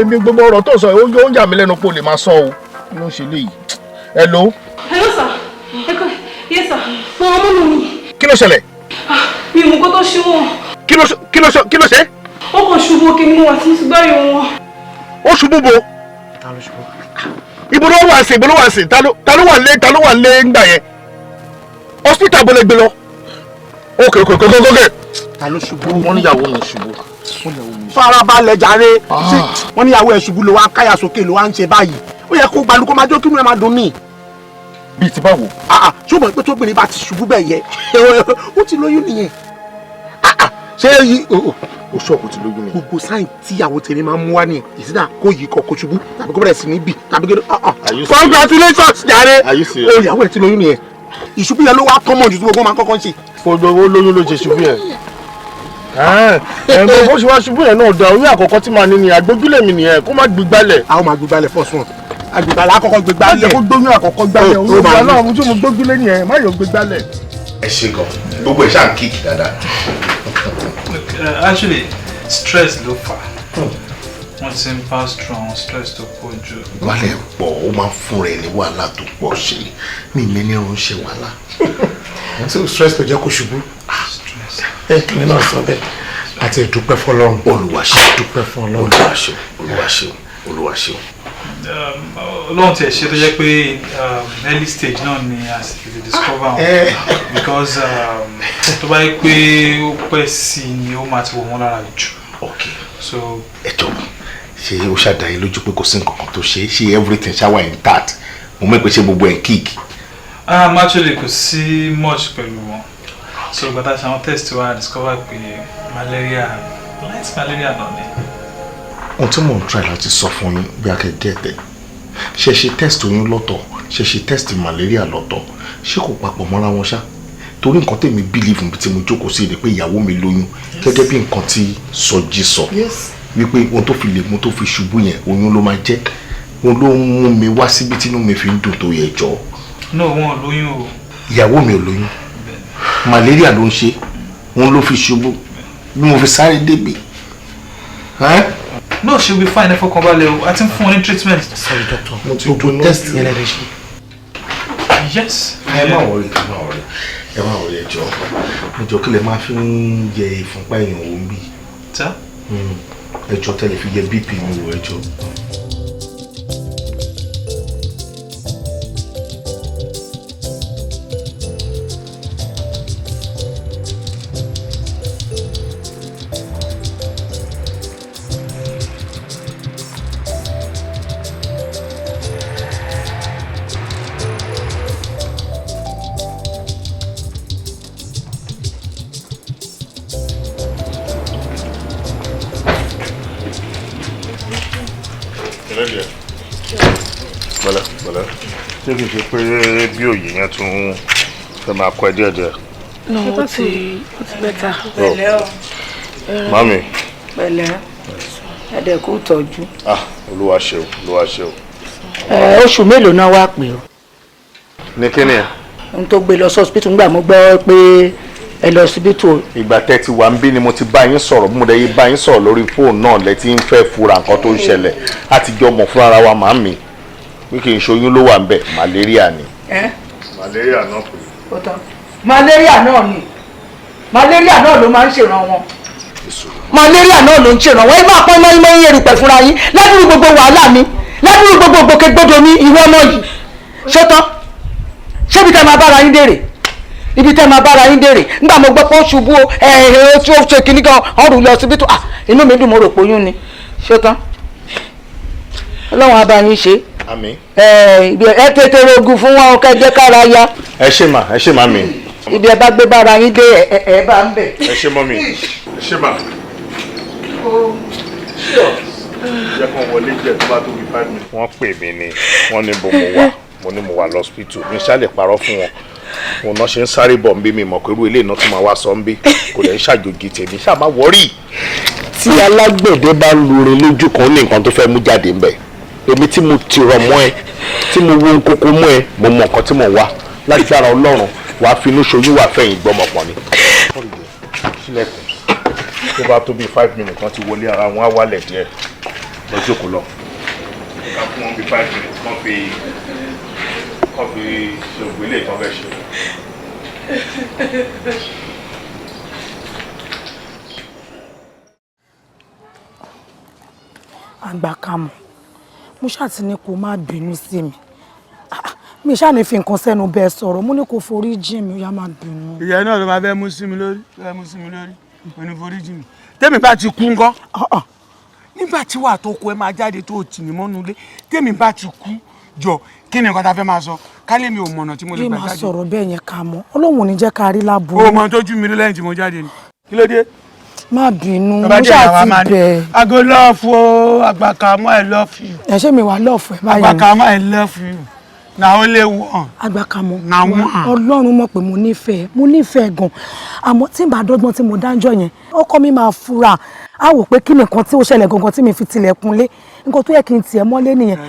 Mi gbogbo ọ̀rọ̀ tó sọ yìí, ó ń yà mí lẹ́nu pé o lè máa sọ o. Kí ló ń ṣe léyìí? Hello. Hello sir. Yes sir. Mo ọmọ mi. Kí ló ṣẹlẹ̀? Mi ò mọ̀ nǹkan tó ṣe wọ́n. Kí ló ṣe? Ó kàn ṣubú òkè ni mo wà tí mo ti gbọ́ ìrò wọn. Ó ṣubú bo? Ta ló ṣubú? Ibo ló wà sí? Ibo ló wà sí? Ta ló wà lé? Ta ló wà lé ńgbà yẹn? Hospital bo lè gbé lọ? Ok. Ta ló ṣubú? Wọ́n níyàwó mi ṣubú. Farabalẹ̀ jàre. Wọ́n níyàwó ẹ̀ ṣubú ló wá káyà sókè ló wá ń ṣe báyìí. Ó yẹ kó gbalu kó máa jó kí inú ẹ máa dùn ní. Bíi ti báwo? Ṣé o mọ̀ pé tóbìnrin bá ti ṣubú bẹ́ẹ̀ yẹ ó ti lóyún nìyẹn. Ṣé o ṣọ́ọ̀kù ti lóyún nìyẹn? Gbogbo sáyìn tíyàwó tèmi máa ń mú wá nìyẹn. Ìsídà kó yìí kọ kó ṣubú tàbí kó bẹ̀rẹ̀ sí ní bì tàbí kó. Congratulations jàre. O ìyàwó ẹ̀ ti lóyún nìyẹn. Ìṣubú yẹn ló wá kọ́mọ̀ jù tí gbogbo máa kọ́kọ́ ń ṣe. Gbogbo lóyún ló ṣe ṣubú yẹn. Ẹ̀ẹ́dọ̀ bó ṣe wá ṣubú yẹn náà da orí àkọ́kọ́ tí màá ní ni àgbójúlé mi nìyẹn kó má gbígbálẹ̀. A ó máa gbígbálẹ̀ first one. Àgbìgbálẹ̀ àkọ́kọ́ gbígbálẹ̀. Má jẹ́ kó gbóyún àkọ́kọ́ gbálẹ̀. Òun ìgbà náà mo tún mo gbójúlé nìyẹn má yóò gbígbálẹ̀. Ẹ ṣe gan, gbogbo ẹ̀ ṣáà ń kíkì dáadáa. Actually, stress ló fà á. Wọ́n ti ń pass through àwọn stress tó pọ̀ jù. Wàhálà ẹ̀ pọ̀, ó máa ń fún rẹ̀ ní wàhálà tó pọ̀ ṣe. Mi ní irun ṣe wàhálà. So stress ló jẹ́ kó ṣubú. Ẹ náà sọ bẹ́ẹ̀. Àti ìdúpẹ́ fọlọ́run. Olúwa ṣe. Dúpẹ́ fọlọ́run. Olúwa ṣe. Olúwa ṣe. Olúwa ṣe. Ọlọ́run tiẹ̀ ṣe tó jẹ́ pé early stage náà ni a sì tètè discover wọn because tó bá yẹ pé ó pẹ́ sí i ni ó máa ti wọ̀ wọ́n lára jù. Okay. So ẹ jọ̀ọ́, ṣé ó ṣàdáyé lójú pé kò sí nǹkan kan tó ṣe ṣé everything ṣá wà intact? Mo mọ̀ pé ṣé gbogbo ẹ̀ kíkì. Actually kò sí much pẹ̀lú wọn. So gbàtà ṣe àwọn test wa discover pé malaria, light malaria náà ni. Ohun tí mò ń try láti sọ fún yín bí a kẹ́ gẹ̀tẹ̀, ṣe ṣe test oyún lọ́tọ̀, ṣe ṣe test malaria lọ́tọ̀, ṣé kò papọ̀ mọ́ra wọn ṣá? Torí nǹkan tèmi believe níbi tí mo jókòó sí ni pé ìyàwó mi lóyún gẹ́gẹ́ bí nǹkan tí Sọjí sọ wípé ohun tó fi lè mú tó fi ṣubú yẹn oyún ló máa jẹ́. Òun ló ń mú mi wá síbi tínú mi fi ń dùn tó yẹ jọ. No, wọn ò lóyún o. Ìyàwó mi ò lóyún, malaria ló ń ṣe, òun ló fi ṣubú bí mo fi sáré débi. No, she will be fine. Ẹ fọkàn balẹ̀ o. A ti ń fún wọn ní treatment. Sorry doctor, mo ti gbogbo test yẹn lẹ́rìí ṣe. Yes. Ẹ má wọrí, ẹ má wọrí, ẹ má wọrí, ẹ jọ̀ọ́. Ẹ jọ̀ọ́, kí lẹ máa fi ń yẹ ìfúnpá èèyàn wò ń bí? Tá? Ẹ jọ̀ọ́, tẹ́lẹ̀ fi yẹ BP mi wò, ẹ jọ̀ọ́. Ẹlẹ́dìẹ̀. Pẹ̀lẹ́ pẹ̀lẹ́. Ṣé kìí ṣe pé bí òye yẹn tún fẹ́ máa kọ́ ẹ díẹ̀ díẹ̀? No, ó ti better. Pẹ̀lẹ́ o. Mami. Pẹ̀lẹ́. Ẹ̀dẹ̀ kú tọ́jú. Ah, Olúwa ṣeun, Olúwa ṣeun. Oṣù mélòó náà wá pè o? Ní kíni ẹ? N tó gbé lọ sí hospital ńgbà mo gbọ́ pé ẹ lọ síbítù. Ìgbà tẹ́ ti wà ń bí ni mo ti bá yín sọ̀rọ̀, bí mo dẹ̀ yí bá yín sọ̀rọ̀ lórí fóònù náà lẹ ti ń fẹ́ fura nǹkan tó ń ṣẹlẹ̀. A ti jọ mọ̀ fúnra wa màámi pé kì í ṣoyún ló wà ń bẹ̀, malaria ni. Malaria náà pè é. Malaria náà ni, malaria náà ló máa ń ṣèràn wọn. Malaria náà ló ń ṣèràn wọn. Ẹ máa pọ́n mọ́ínmọ́ín erùpẹ̀ fúnra yín ládùúrú gbogbo wàhálà mi, ládùúrú gbogbo gbòkègbodò mi, ìwọ ọmọ yìí. Ṣótán, ṣébi tẹ́ máa bára yín dèrè? Ibi tẹ́ máa bára yín dèrè nígbà mo gbọ́ pé ó ṣubú o, ẹ ó tí ó ṣe kinní kan ọrùn lọ síbítù, inú mi dùn, mo rò pé oyún ni. Ṣótán, Ọlọ́run á bá yín ṣe. Àmín. Ẹ tètè rogun fún wọn kẹ́ jẹ́ kára ya. Ẹ ṣé mà, ẹ ṣé màmí. Ibi ẹ bá gbé bára yín dé ẹ bá ń bẹ̀. Ẹ ṣé mọ́mí, ẹ ṣé mà. Jẹ́ kán wọlé jẹ́ tó bá tó bí 5 minutes. Wọ́n pè mí ni, wọ́n ní bo mo wà, mo ní mo wà lọ́sípítù, mi ṣá lè parọ́ fún wọn. Òun náà ṣe ń sáré bọ̀ ń bí mi mọ̀ pé irú ilé iná tó máa wá sọ ń bí kò lè ń ṣàjòjì tèmi ṣáà má wọ́rì. Tí alágbẹ̀dẹ bá lurin lójú kan ó ní nǹkan tó fẹ́ mú jáde ńbẹ̀. Èmi tí mo ti rọ̀ mọ́ ẹ, tí mo wo nkoko mọ́ ẹ, mo mọ nǹkan tí mo wá. Lágbára Ọlọ́run, wàá finú ṣoyún wàá fẹ̀yìn gbọ́mọpọ̀ ni. Sílẹ̀kùn tó bá tó bí 5 minutes wọ́n ti wọlé ara wọn á wálẹ̀ díẹ̀ lọ jókòó lọ. Ká fún wọn bí 5 minutes kán fi ṣe ògbé lè tán fẹ́ ṣe. Àgbàkamọ̀, mo ṣáà ti ní kó má bínú sí mi. Mi ṣáà ní fi nǹkan sẹ́nu bẹ́ẹ̀ sọ̀rọ̀, mo ní kó forí jìn mí, ó yá má bínú. Ìyá náà ló máa fẹ́ mú sí mi lórí, fẹ́ mú sí mi lórí, mo ní forí jìn mí. Tẹ́mi bá ti kú ńkọ́? Nígbà tí wàá tó kú ẹ máa jáde tó tì mí mọ́nú ilé, tẹ́mi bá ti kú jọ, kí ni nǹkan tá a fẹ́ máa sọ? Kálé mi ò mọ̀nà tí mo lè gbà jáde. Bí màá sọ̀rọ̀ bẹ́ẹ̀ yẹn ká mọ́, Ọlọ́run ò ní jẹ́ ká rí láburú. O mọ tó jú mi rí lẹ́yìn tí mo jáde ni. Kí ló dé? Má bínú, mo ṣáà ti bẹ̀. I go love o, Àgbàkamọ́, I love you. Ẹ ṣé mi wà lọ́ọ̀fù ẹ báyìí. Àgbàkamọ́, I love you. Na only one. Àgbàkamọ́, na one. Ọlọ́run mọ̀ pé mo nífẹ̀ẹ́, mo nífẹ̀ẹ́ gan. Àmọ́ tí n bá dọ́gbọ́n tí mo dáńjọ́ yẹn, ọkọ mi máa fura. Á wò pé kí nìkan tí ó ṣẹlẹ̀ gangan tí mi fi tilẹ̀kùn lé. Nǹkan tó yẹ kí n tiẹ̀ mọ́lé nìyẹn.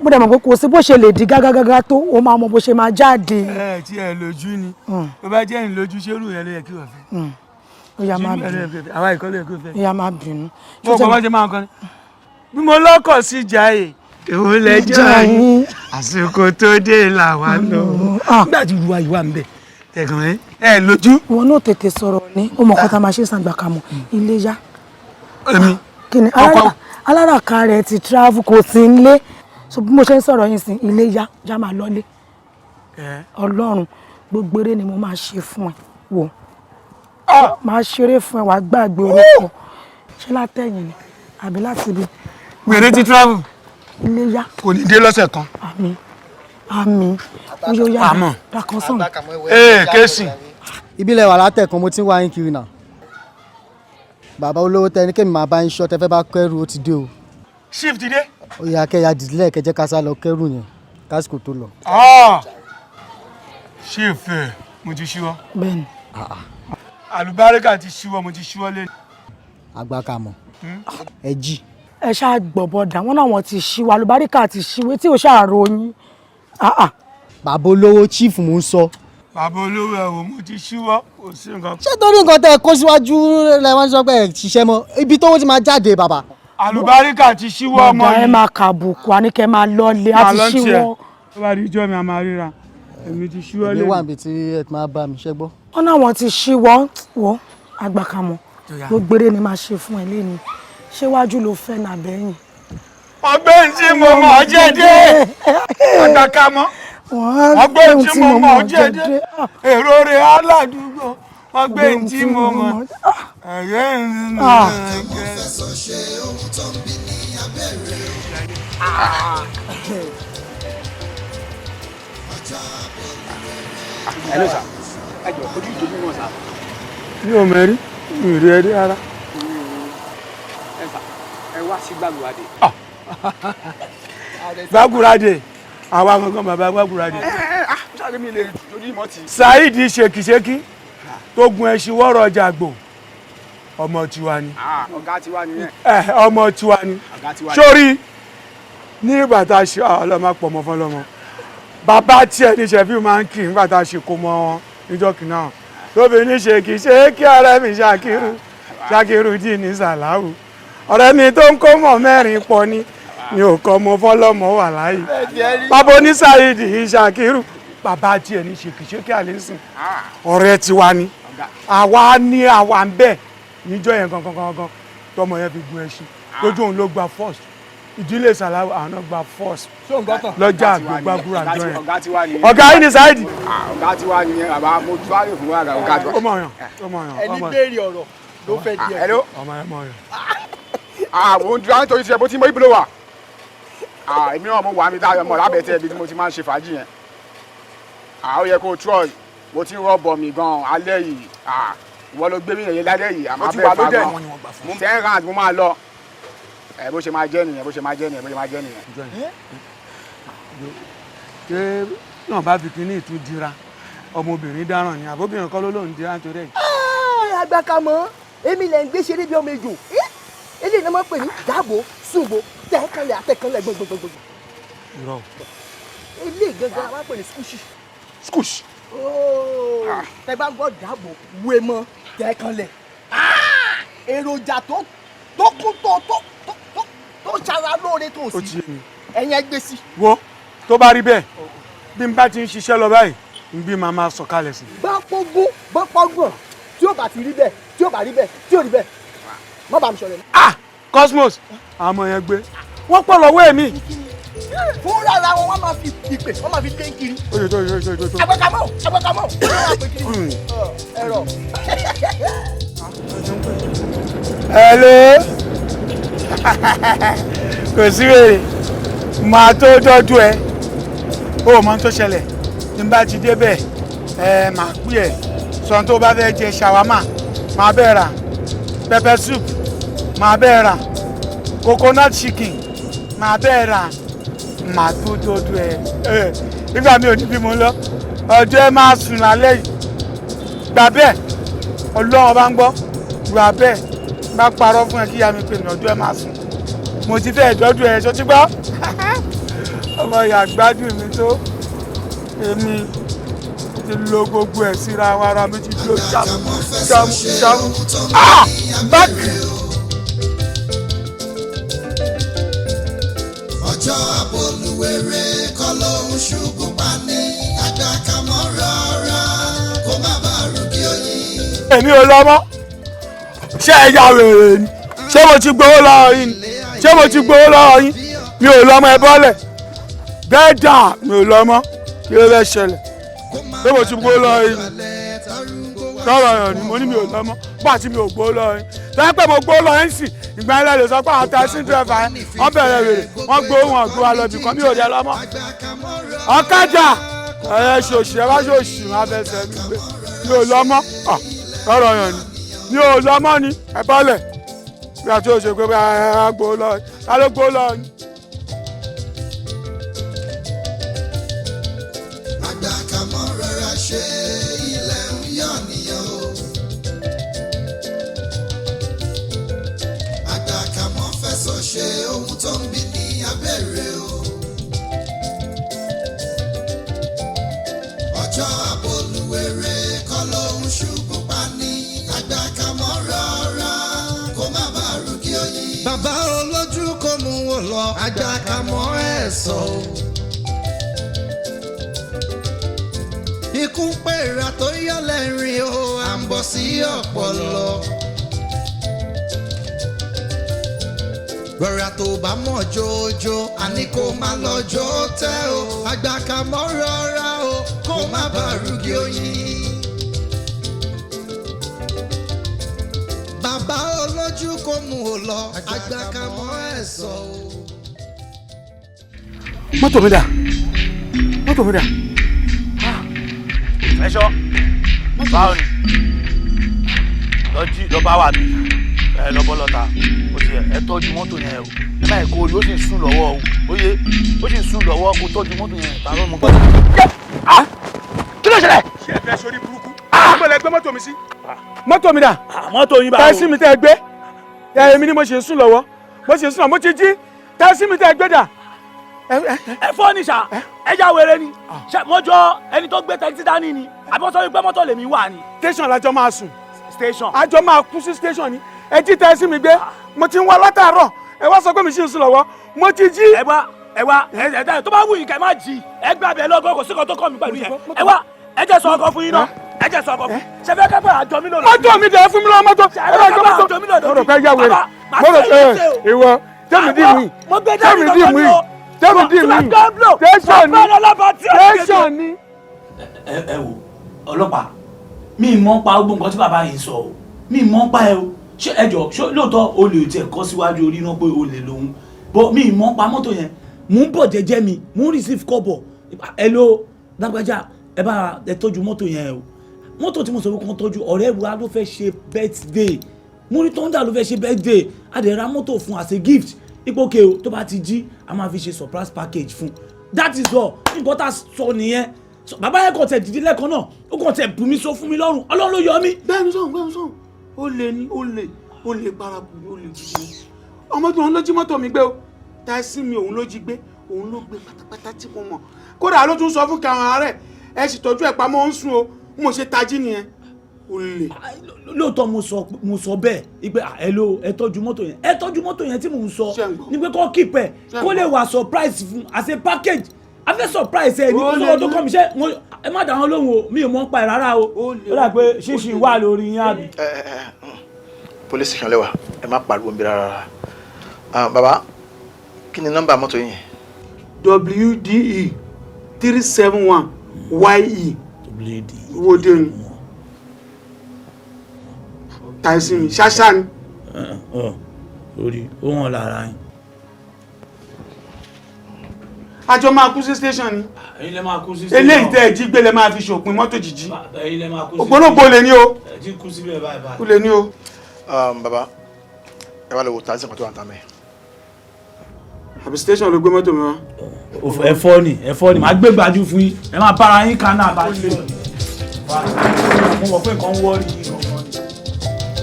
Mo dẹ̀ mọ̀ pé kò sí bó ṣe lè di gágágágá tó, o máa mọ bó ṣe máa jáde. Ẹ tí ẹ lójú ni, tó bá jẹ́ ìlójú ṣerú yẹn ló yẹ kí wọ́n fẹ́. Ó yá má bínú. Àwa ìkọlù ẹ̀kọ́ fẹ́. Ó yá má bínú. Mo kọ́ bá ṣe máa ń kọrin. Bí mo lọ́kọ̀ sí Jaiye, èwo lẹ́jọ́ yín, àsìkò tó dé làwa lọ. Nígbà tí ìwà ìwà ń bẹ̀, tẹ̀gàn ẹ lójú. Ìwọ náà tètè sọ̀rọ̀ ní, ó mọ̀ kọ́ta máa ṣe Sàgbàkamọ̀, ilé yá. Èmi. Kí ni aláràká rẹ̀ ti travel kò sí nílé. So bí mo ṣe ń sọ̀rọ̀ yín sí, ilé yá, já máa lọ́lé. Ọlọ́run, gbogbo eré ni mo máa ṣe fún ẹ, wò. Máa ṣeré fún ẹ, wàá gbàgbé orúkọ. Ṣé látẹ̀yìn ni àbí láti ibi. Wèrè ti travel. Ilé yá. Kò ní dé lọ́sẹ̀ kan. Àmín àmín yóò yá dákan sàn. Ee kéésì. Ìbílẹ̀ wà látẹ̀kan mo ti ń wá yín kiri náà. Bàbá olówó tẹ ní kémi máa bá yín ṣọ́ tẹ fẹ́ bá kẹ́rù ó ti dé o. Shift dé. Ó yá kẹ́yà dìdílẹ̀ kẹjẹ́ ká sá lọ kẹ́rù yẹn kásìkò tó lọ. Shift mo ti ṣíwọ́. Bẹ́ẹ̀ni. Àlùbáríkà ti ṣíwọ́, mo ti ṣíwọ́ lé. Àgbàkamọ̀ ẹ jí. Ẹ ṣáà gbọ̀bọ̀dà wọn náà wọ́n ti ṣíwọ́, àlùbáríkà ti ṣíwọ́ tí ò ṣáà ròyìn. Bàbá olówó chief mò ń sọ. Bàbá olówó ẹ wò mo ti ṣíwọ́, kò sí nǹkan. Ṣé torí nǹkan tẹ́ ẹ kó síwájú lẹ wá ń sọ pé ẹ ṣiṣẹ́ mọ́ ibi tówó ti máa jáde bàbá. Àlùbáríkà ti ṣíwọ́ ọmọ Bàbá ẹ yìí. máa kàbùkù, àníkẹ́ máa lọ́lé, á ti ṣíwọ́. Tó bá rí ijọ́ mi a máa ríra, èmi ti ṣíwọ́ lé. Èmi wà níbi tí ẹ ti máa bá mi ṣẹ́ gbọ́. Wọ́n náà wọ́n ti ṣíwọ́, wò Àgbàkamọ̀, gbogbo eré ni máa ṣe fún ẹ lẹ́nu. Ṣé wájú ló fẹ́ nàbẹ́yìn? Ọgbẹ́ tí mo mọ̀ jẹ́ dé. Àgbàkamọ̀. Ọgbẹ́ tí mo mọ̀ jẹ́ dé. Èrò rẹ̀ aládùúgbò. Ọgbẹ́ tí mo mọ̀. Ẹ̀yẹ́ ń Hello sir. Ẹ jọ̀ọ́ ojú ìjọba wọn sir. Mi ò mẹ́rí, mi ò rí ẹ rí rárá. Ẹ sà, ẹ wá sí gbàgbọ́ adé. Gbàgùràdè àwa gangan bàbá Gbàgùràdè. Saheed ṣèkìṣèkì tó gun ẹṣin wọ́rọ̀ ọjà àgbò ọmọ tiwa ni. Ọ̀gá tiwa nìyẹn. Ọmọ tiwa ni. Sórí ní ìgbà tá a ṣe ọlọ́mọ pọ̀ mọ́ fọlọ́mọ bàbá tiẹ̀ ní ṣẹ́fí máa ń kì í nígbà tá a ṣe kó mọ́ wọn níjọ́ kìnnà tóbi ní ṣèkìṣèkì ọ̀rẹ́ mi Ṣàkírù Ṣàkírù dì ní Sàláwù ọ̀rẹ́ mi tó ń kó mọ̀ mẹ́rin pọ̀ ni mi ò kọ́ ọmọ fọlọ́mọ wà láàyè bàbá oní Saheed Ṣàkírù bàbá tiẹ̀ ní ṣèkìṣèkì àlẹ́sìn ọ̀rẹ́ tiwa ni àwa ní àwa ń bẹ̀ níjọ́ yẹn gangan gangan tọmọ yẹn fi gun ẹṣin lójú òun ló gba first ìdílé Sàláwù àwọn náà gba first lọ́jà àgbò Gbàgùrà jọ yẹn ọ̀gá yìí ni Saheed. Ọ̀gá tiwa nìyẹn bàbá mo tún wá lè fún wa ọ̀gá tiwa. Ó mọ̀ yàn ó mọ̀ yàn. Ẹni béèrè ọ̀rọ̀ ló fẹ́ di ẹ̀. Ọmọ ẹ mọ̀ yàn. Àwọn dúró nítorí tiẹ̀ bó ti mọ ibùdó wa èmi náà mo wà mí táyọ̀ mọ̀ lábẹ́ tẹ́ ibi tí mo ti máa ń ṣe fàájì yẹn. Ó yẹ kó o trust mo ti ń rọ́bọ̀ mi gan-an alẹ́ yìí ìwọ ló gbé mi yẹn lálẹ́ yìí àmọ́ bẹ́ẹ̀ fà gan 10 rounds mo máa lọ bó ṣe máa jẹ́ nìyẹn bó ṣe máa jẹ́ nìyẹn bó ṣe máa jẹ́ nìyẹn. Ṣé náà bá fi kinní ìtú dira ọmọbìnrin dáràn ni àbóbìnrin kọ́ ló lóun dira nítorí ẹ̀. Àgbàkàmọ́ èmi lẹ̀ ń gbé ṣeré bí ọmọ ejò eléyìí náà máa ń pè ní dáàbò ṣùgbọ́ tẹ̀kànlẹ̀ àtẹ̀kànlẹ̀ gbọ̀ngbọ̀ngbọ̀ngbọ̀. Irọ́. Eléyìí gangan la máa ń pè ní skúṣì. Skúṣì. Tẹ bá ń gbọ́ dáàbò wé mọ́ tẹ̀kànlẹ̀. Èròjà tó kún tó ṣara lóore tó sí ẹ̀yin ẹgbẹ́ sí. Wo tó bá rí bẹ́ẹ̀ bí n bá ti ń ṣiṣẹ́ lọ báyìí n bí màá máa sọ̀kalẹ̀ sí. Bá pọ́ngún bá pọ́ngbọ̀n tí ó bá ti rí bẹ́ẹ̀ tí ó bá rí bẹ́ẹ̀ tí ó rí bẹ́ẹ̀ má bàa mi sọ̀rọ̀ mọ́. Ah Cosmos àmọ́ yẹn gbé wọ́n pọ̀ lọ́wọ́ èmi. Fúnra ra wọn wọ́n máa fi ìpè wọ́n máa fi gbé kiri. Oye tó oye tó oye tó. Agbẹ́kamọ́ agbẹ́kamọ́ wọ́n máa pè kiri. Ẹ̀rọ. Hello. Kò sí wèrè máa tó dọ́dún ẹ ó mọ tó ṣẹlẹ̀ tí n bá ti débẹ̀ ẹ máa pè ẹ sọ tó bá fẹ́ jẹ ṣàwámà máa bẹ́ẹ̀ rà pepper soup máa bẹ́ẹ̀ rà coconut chicken máa bẹ́ẹ̀ rà máa tó dọ́dún ẹ nígbà mi ò ní bí mo ń lọ ọjọ́ ẹ máa sùn lálẹ́ yìí gbà bẹ́ẹ̀ Ọlọ́run bá ń gbọ́ gbà bẹ́ẹ̀ bá parọ́ fún ẹ kí ìyá mi pè mí ọjọ́ ẹ máa sùn mo ti fẹ́ dọ́dún ẹ ṣọtí gbọ́ ọmọ ìyá gbádùn mi tó èmi ti lo gbogbo ẹ̀ síra wa ara mi ti lo jámù jámù jámù ah báàkì. Ọjọ́ àbólúwèrè kọ́ ló ń ṣubú pa ní àgbàkàmọ́ rọra kó má bàa rúgí oyin. Èmi ò lọ mọ́ ṣé ẹ ya wèrè ni ṣé mo ti gbowó lọ́wọ́ yín ni ṣé mo ti gbowó lọ́wọ́ yín mi ò lọ́mọ ẹ bọ́lẹ̀ bẹ́ẹ̀ dà mi ò lọ́mọ kí ló fẹ́ ṣẹlẹ̀ ṣé mo ti gbowó lọ́wọ́ yín tọ́rọ̀ ọ̀yàn ni mo ní mi ò lọ́mọ bá ti mi ò gbowó lọ́wọ́ yín tẹ́ pé mo gbowó lọ́wọ́ yín sì ìgbà yẹn lè sọ pé àwọn taxi driver yẹn wọ́n bẹ̀rẹ̀ wèrè wọ́n gbowó wọn gbowó lọ bì kan mi ò dẹ lọ́mọ ọ̀kadà ẹ̀ ṣòṣì ẹ bá ṣòṣì má fẹsẹ̀ mi gbé mi ò lọ́mọ tọ́rọ̀ ọ̀yàn ni mi ò lọ́mọ ni ẹ bọ́lẹ̀ bí a ti ṣe pé bá a gbó lọ ta ló gbó lọ ni. Àgbàkàmọ́ rọra ṣe ilẹ̀ ń yọ̀ nìyẹn o. Àgbàkàmọ́ fẹ̀sọ̀ ṣe ohun tó ń bí ní abẹ́rẹ́ o. Ọjọ́ àbólúwèrè kọ́ ló ń ṣubú pa ní àgbàkàmọ́ rọra kó má bàa rúgí oyin. Bàbá olójú kò mú wọn lọ àgbàkàmọ́ ẹ̀ sọ o. Ikú ń pè ra tó yọ lẹ́rìn o à ń bọ̀ sí ọ̀pọ̀lọ. Rọra tó bá mọ̀ jójó àní kó má lọ jó tẹ́ o àgbàkàmọ́ rọra o kó má bàa rúgí oyin. Bàbá olójú kò mú o lọ àgbàkàmọ́ ẹ̀ sọ o. Mọ́tò mi dà mọ́tò mi dà. Ẹ̀ṣọ́ báwo ni lọ́jí lọ́ba wà bí ẹ lọ́bọ́ lọ́ta ó ti ẹ tọ́jú mọ́tò yẹn o ẹ má Má ẹ̀ kó o rí, ó sì ń sùn lọ́wọ́ o. Ó yé, ó sì ń sùn lọ́wọ́ kó tọ́jú mọ́tò yẹn tààrọ́ mọ́. Kí ló ṣẹlẹ̀? Ṣé ẹ fẹ́ sórí burúkú? Mo lè gbé mọ́tò mi sí. Mọ́tò mi dà? Mọ́tò yín bá wo. Táìsì mi tẹ́ ẹ gbé. Èmi ni mo ṣe ń sùn lọ́wọ́. Mo ṣe ń sùn lọ́wọ́, mo ti jí. Táìsì mi tẹ́ ẹ gbé dà. Ẹ fọ́ ni ṣá, ẹ já wèrè ni. Mo jọ ẹni tó gbé tẹ́kítì dání ni. Àbí wọ́n sọ wípé mọ́tò lèmi wà ni. Tẹ̀sán làjọ máa sùn. Station. Àjọ máa kú sí station ni. Ẹ jí táìsì mi gbé. Mo ti ń wá látàárọ̀. Ẹ wá sọ pé mi ṣe ń sùn lọ́wọ́. Mo ti jí. Ẹ wá ẹ wá ẹ tó bá wù yín kẹ́ má jí. Ẹ gbé abẹ lọ́gọ́ kò sí kan tó kàn mí pẹ̀lú yẹn. Ẹ wá ẹ jẹ́ sọ ọkọ fún yín náà. Ẹ jẹ́ sọ ọkọ fún. Ṣé fẹ́ kẹ́kọ̀ọ́ àjọ mi lọ́dọ̀? Mọ́tò mi dẹ̀ fún mi lọ́wọ́ mọ́tò. Ẹ bá gbé mọ́tò. Mo rò pé yá wèrè. Mo rò pé ìwọ tẹ́mi dì mí. Tẹ́mi dì mí. Tẹ́mi dì mí. Tẹ́sán ni. Tẹ́sán ni. Ẹ wo ọlọ́pàá, mi mọ̀ pa gbogbo nǹkan tí bàbá yìí sọ o. Mi mọ̀ pa ẹ o. Ṣé ẹ jọ ṣé lóòótọ́ olè tiẹ̀ kọ́ síwájú orí náà pé olè lòun. Bọ́ mi mọ̀ pa mọ́tò yẹn. Mò ń bọ̀ jẹ́jẹ́ mi, mò ń receive kọ́bọ̀. Ẹ ló lágbájá ẹ bá ẹ tọ́jú mọ́tò yẹn o. Mọ́tò tí mo sọ pé kàn tọ́jú ọ̀rẹ́ wa ló fẹ́ ṣe birthday. Múrí Thunder ló fẹ́ ṣe birthday. A dẹ̀ ra mọ́tò fún as a gift. Ipò òkè o tó bá ti jí a máa fi ṣe surprise package fún. That is all. Nǹkan tá a sọ nìyẹn. Bàbá yẹn kàn tẹ̀ dìde lẹ́ẹ̀kan náà. Ó kàn tẹ̀ bù mí sọ fún mi lọ́rùn. Ọlọ́run ló yọ mí. Bẹ́ẹ̀ni sọ̀hún bẹ́ẹ̀ni sọ̀hún. Ó lè ní ó lè ó lè paraku ó lè jí. Ọmọ tó ń lọ jí mọ́tò mi gbé o. Táìsì mi òun ló jí gbé òun ló gbé pátápátá tí mo mọ̀. Kódà ló tún sọ fún káwọn àárẹ̀ ẹ sì tọ́jú ẹ̀ pamọ́ ó ń sùn o. Mo ṣe tají nìyẹn. Ó lè. Lóòótọ́ mo sọ bẹ́ẹ̀ pé ẹ ló ẹ tọ́jú mọ́tò yẹn ẹ tọ́jú mọ́tò yẹn tí mò ń sọ ni pé kó keep ẹ̀ kó lè wà surprise fún as a package a fẹ́ surprise ẹ ní kó sọ́wọ́ tó kọ́ mi ṣe ẹ má dà wọ́n lóhùn o mi ò mọ̀ ń pa ẹ̀ rárá o ó dà pé ṣíṣì wà lórí yín àbí. Police station lẹ́wà ẹ má pariwo ń bí rárá. Bàbá kí ni nọ́mbà mọ́tò yín? WDE 371 YE. WDE. Wo dé ni? Táìsì mi ṣáṣá ni. Orí ó hàn lára yín. Àjọ máa kú sí station ni. Ẹ̀yin lẹ máa kú sí station. Eléyìí tẹ́ ẹ jí gbé lẹ máa fi ṣòpin mọ́tò jíjí. Ẹ̀yin lẹ máa kú sí. Ògbólógbò lè ní o. Ẹ ti kú síbẹ̀ báyìí báyìí. Ó lè ní o. Bàbá ẹ wá lọ wo táìsì kan tó wà ń ta mẹ́. Àbí station ló gbé mọ́tò mi wá. Ẹ fọ́ ni ẹ fọ́ ni màá gbé gbajú fún yín ẹ máa bára yín kan náà bá yín. Mo mọ̀ pé nǹkan ń wọ́ọ̀rì yín gangan ni.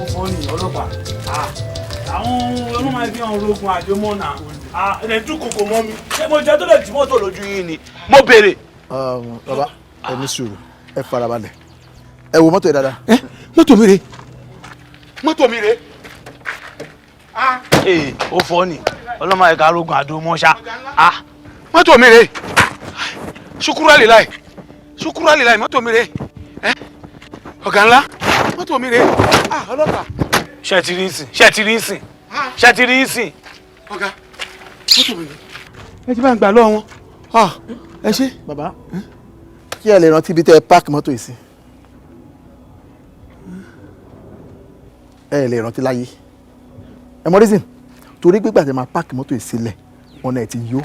Ó fọ́ ni ọlọ́pàá. Àwọn ọlọ́mọ máa fi hàn rogun àjò mọ́ náà. Ẹ̀ tún kòkò mọ́ mi. Ṣé mo jẹ́ tó lè jí mọ́tò lójú yín ni? Mo béèrè. Bàbá ẹ ní sùúrù ẹ farabalẹ̀ ẹ wo mọ́tò yìí dáadáa. Mọ́tò mi rè. Mọ́tò mi rè. Ee ó fọ́ ni ọlọ́mọ ẹ̀ka rogun àdó mọ́ṣá. Mọ́tò mi rè. Ṣukúrú àlìláì ṣukúrú àlìláì mọ́tò mi rè. Ọ̀gá ńlá mọ́tò mi rè. Ọlọ́pàá. Ṣé ti rí nsìn? Ṣé ti rí nsìn? Ṣé ti rí nsìn? Ọ̀gá mọ́tò mi rè. Ẹ ti bá ń gbà lọ́wọ́ wọn. Ẹ ṣé. Bàbá kí ẹ lè rántí ibi tẹ́ ẹ páàkì mọ́tò yìí sí. Ẹ lè rántí láyé. Ẹ mọ reason torí gbígbà tẹ́ máa páàkì mọ́tò yìí sílẹ̀ ọ̀nà ẹ̀ ti yó.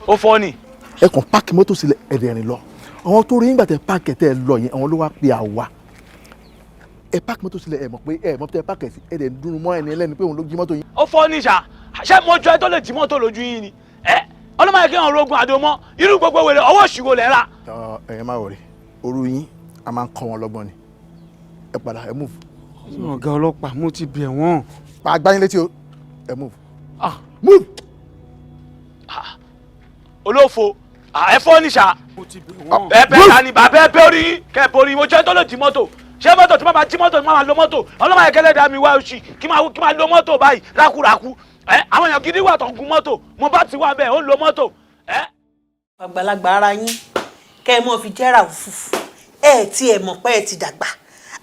Ó fọ́ ni. Ẹ kàn páàkì mọ́tò sílẹ̀ ẹ̀dẹ̀ rìn lọ. Àwọn tó rí nígbà tẹ́ páàkì tẹ́ ẹ lọ yẹn àwọn ló wá pe àwa. Ẹ páàkì mọ́tò sílẹ̀ ẹ mọ̀ pé ẹ mọ̀ tẹ́ páàkì ẹ̀ ẹ̀dẹ̀ dúró mọ́ ẹni ẹlẹ́ni pé òun ló jí mọ́tò yín. Ó fọ́ ni ṣá ṣé mo jọ ẹ tó lè jí mọ́tò lójú yín ni? Ẹ ọlọ́mọ yẹn kí wọ́n rogun àdó mọ́ irú gbogbo wèrè ọwọ́ òṣìwò lẹ́ ra. Ẹ̀yin má wọrí òru yín a máa ń kọ́ wọn lọ́gbọ́n ni ẹ padà ẹ move. Ọ̀gá ọlọ́pàá mo ti bẹ̀ wọ́n. Pa agbáyín létí o ẹ move. Move. Olófo ẹ fọ́ ní ṣá. Ẹ bẹ ta ni bàbá ẹ bẹ orí yín kẹ ẹ borí mo jẹ́ tó lè jí mọ́tò ṣé mọ́tò tí máa jí mọ́tò tí máa lo mọ́tò ọlọ́mọ yẹn kẹlẹ́ dá mi wá oṣì kí máa lo mọ́tò báyìí rákúrákú ẹ àwọn èèyàn gidi wà tó ń gun mọ́tò mo bá ti wà bẹ́ẹ̀ ó ń lo mọ́tò ẹ. Àgbàlagbà ara yín kẹ́ ẹ mọ́ fi jẹ́ra òfúfú ẹ tí ẹ mọ̀ pé ẹ ti dàgbà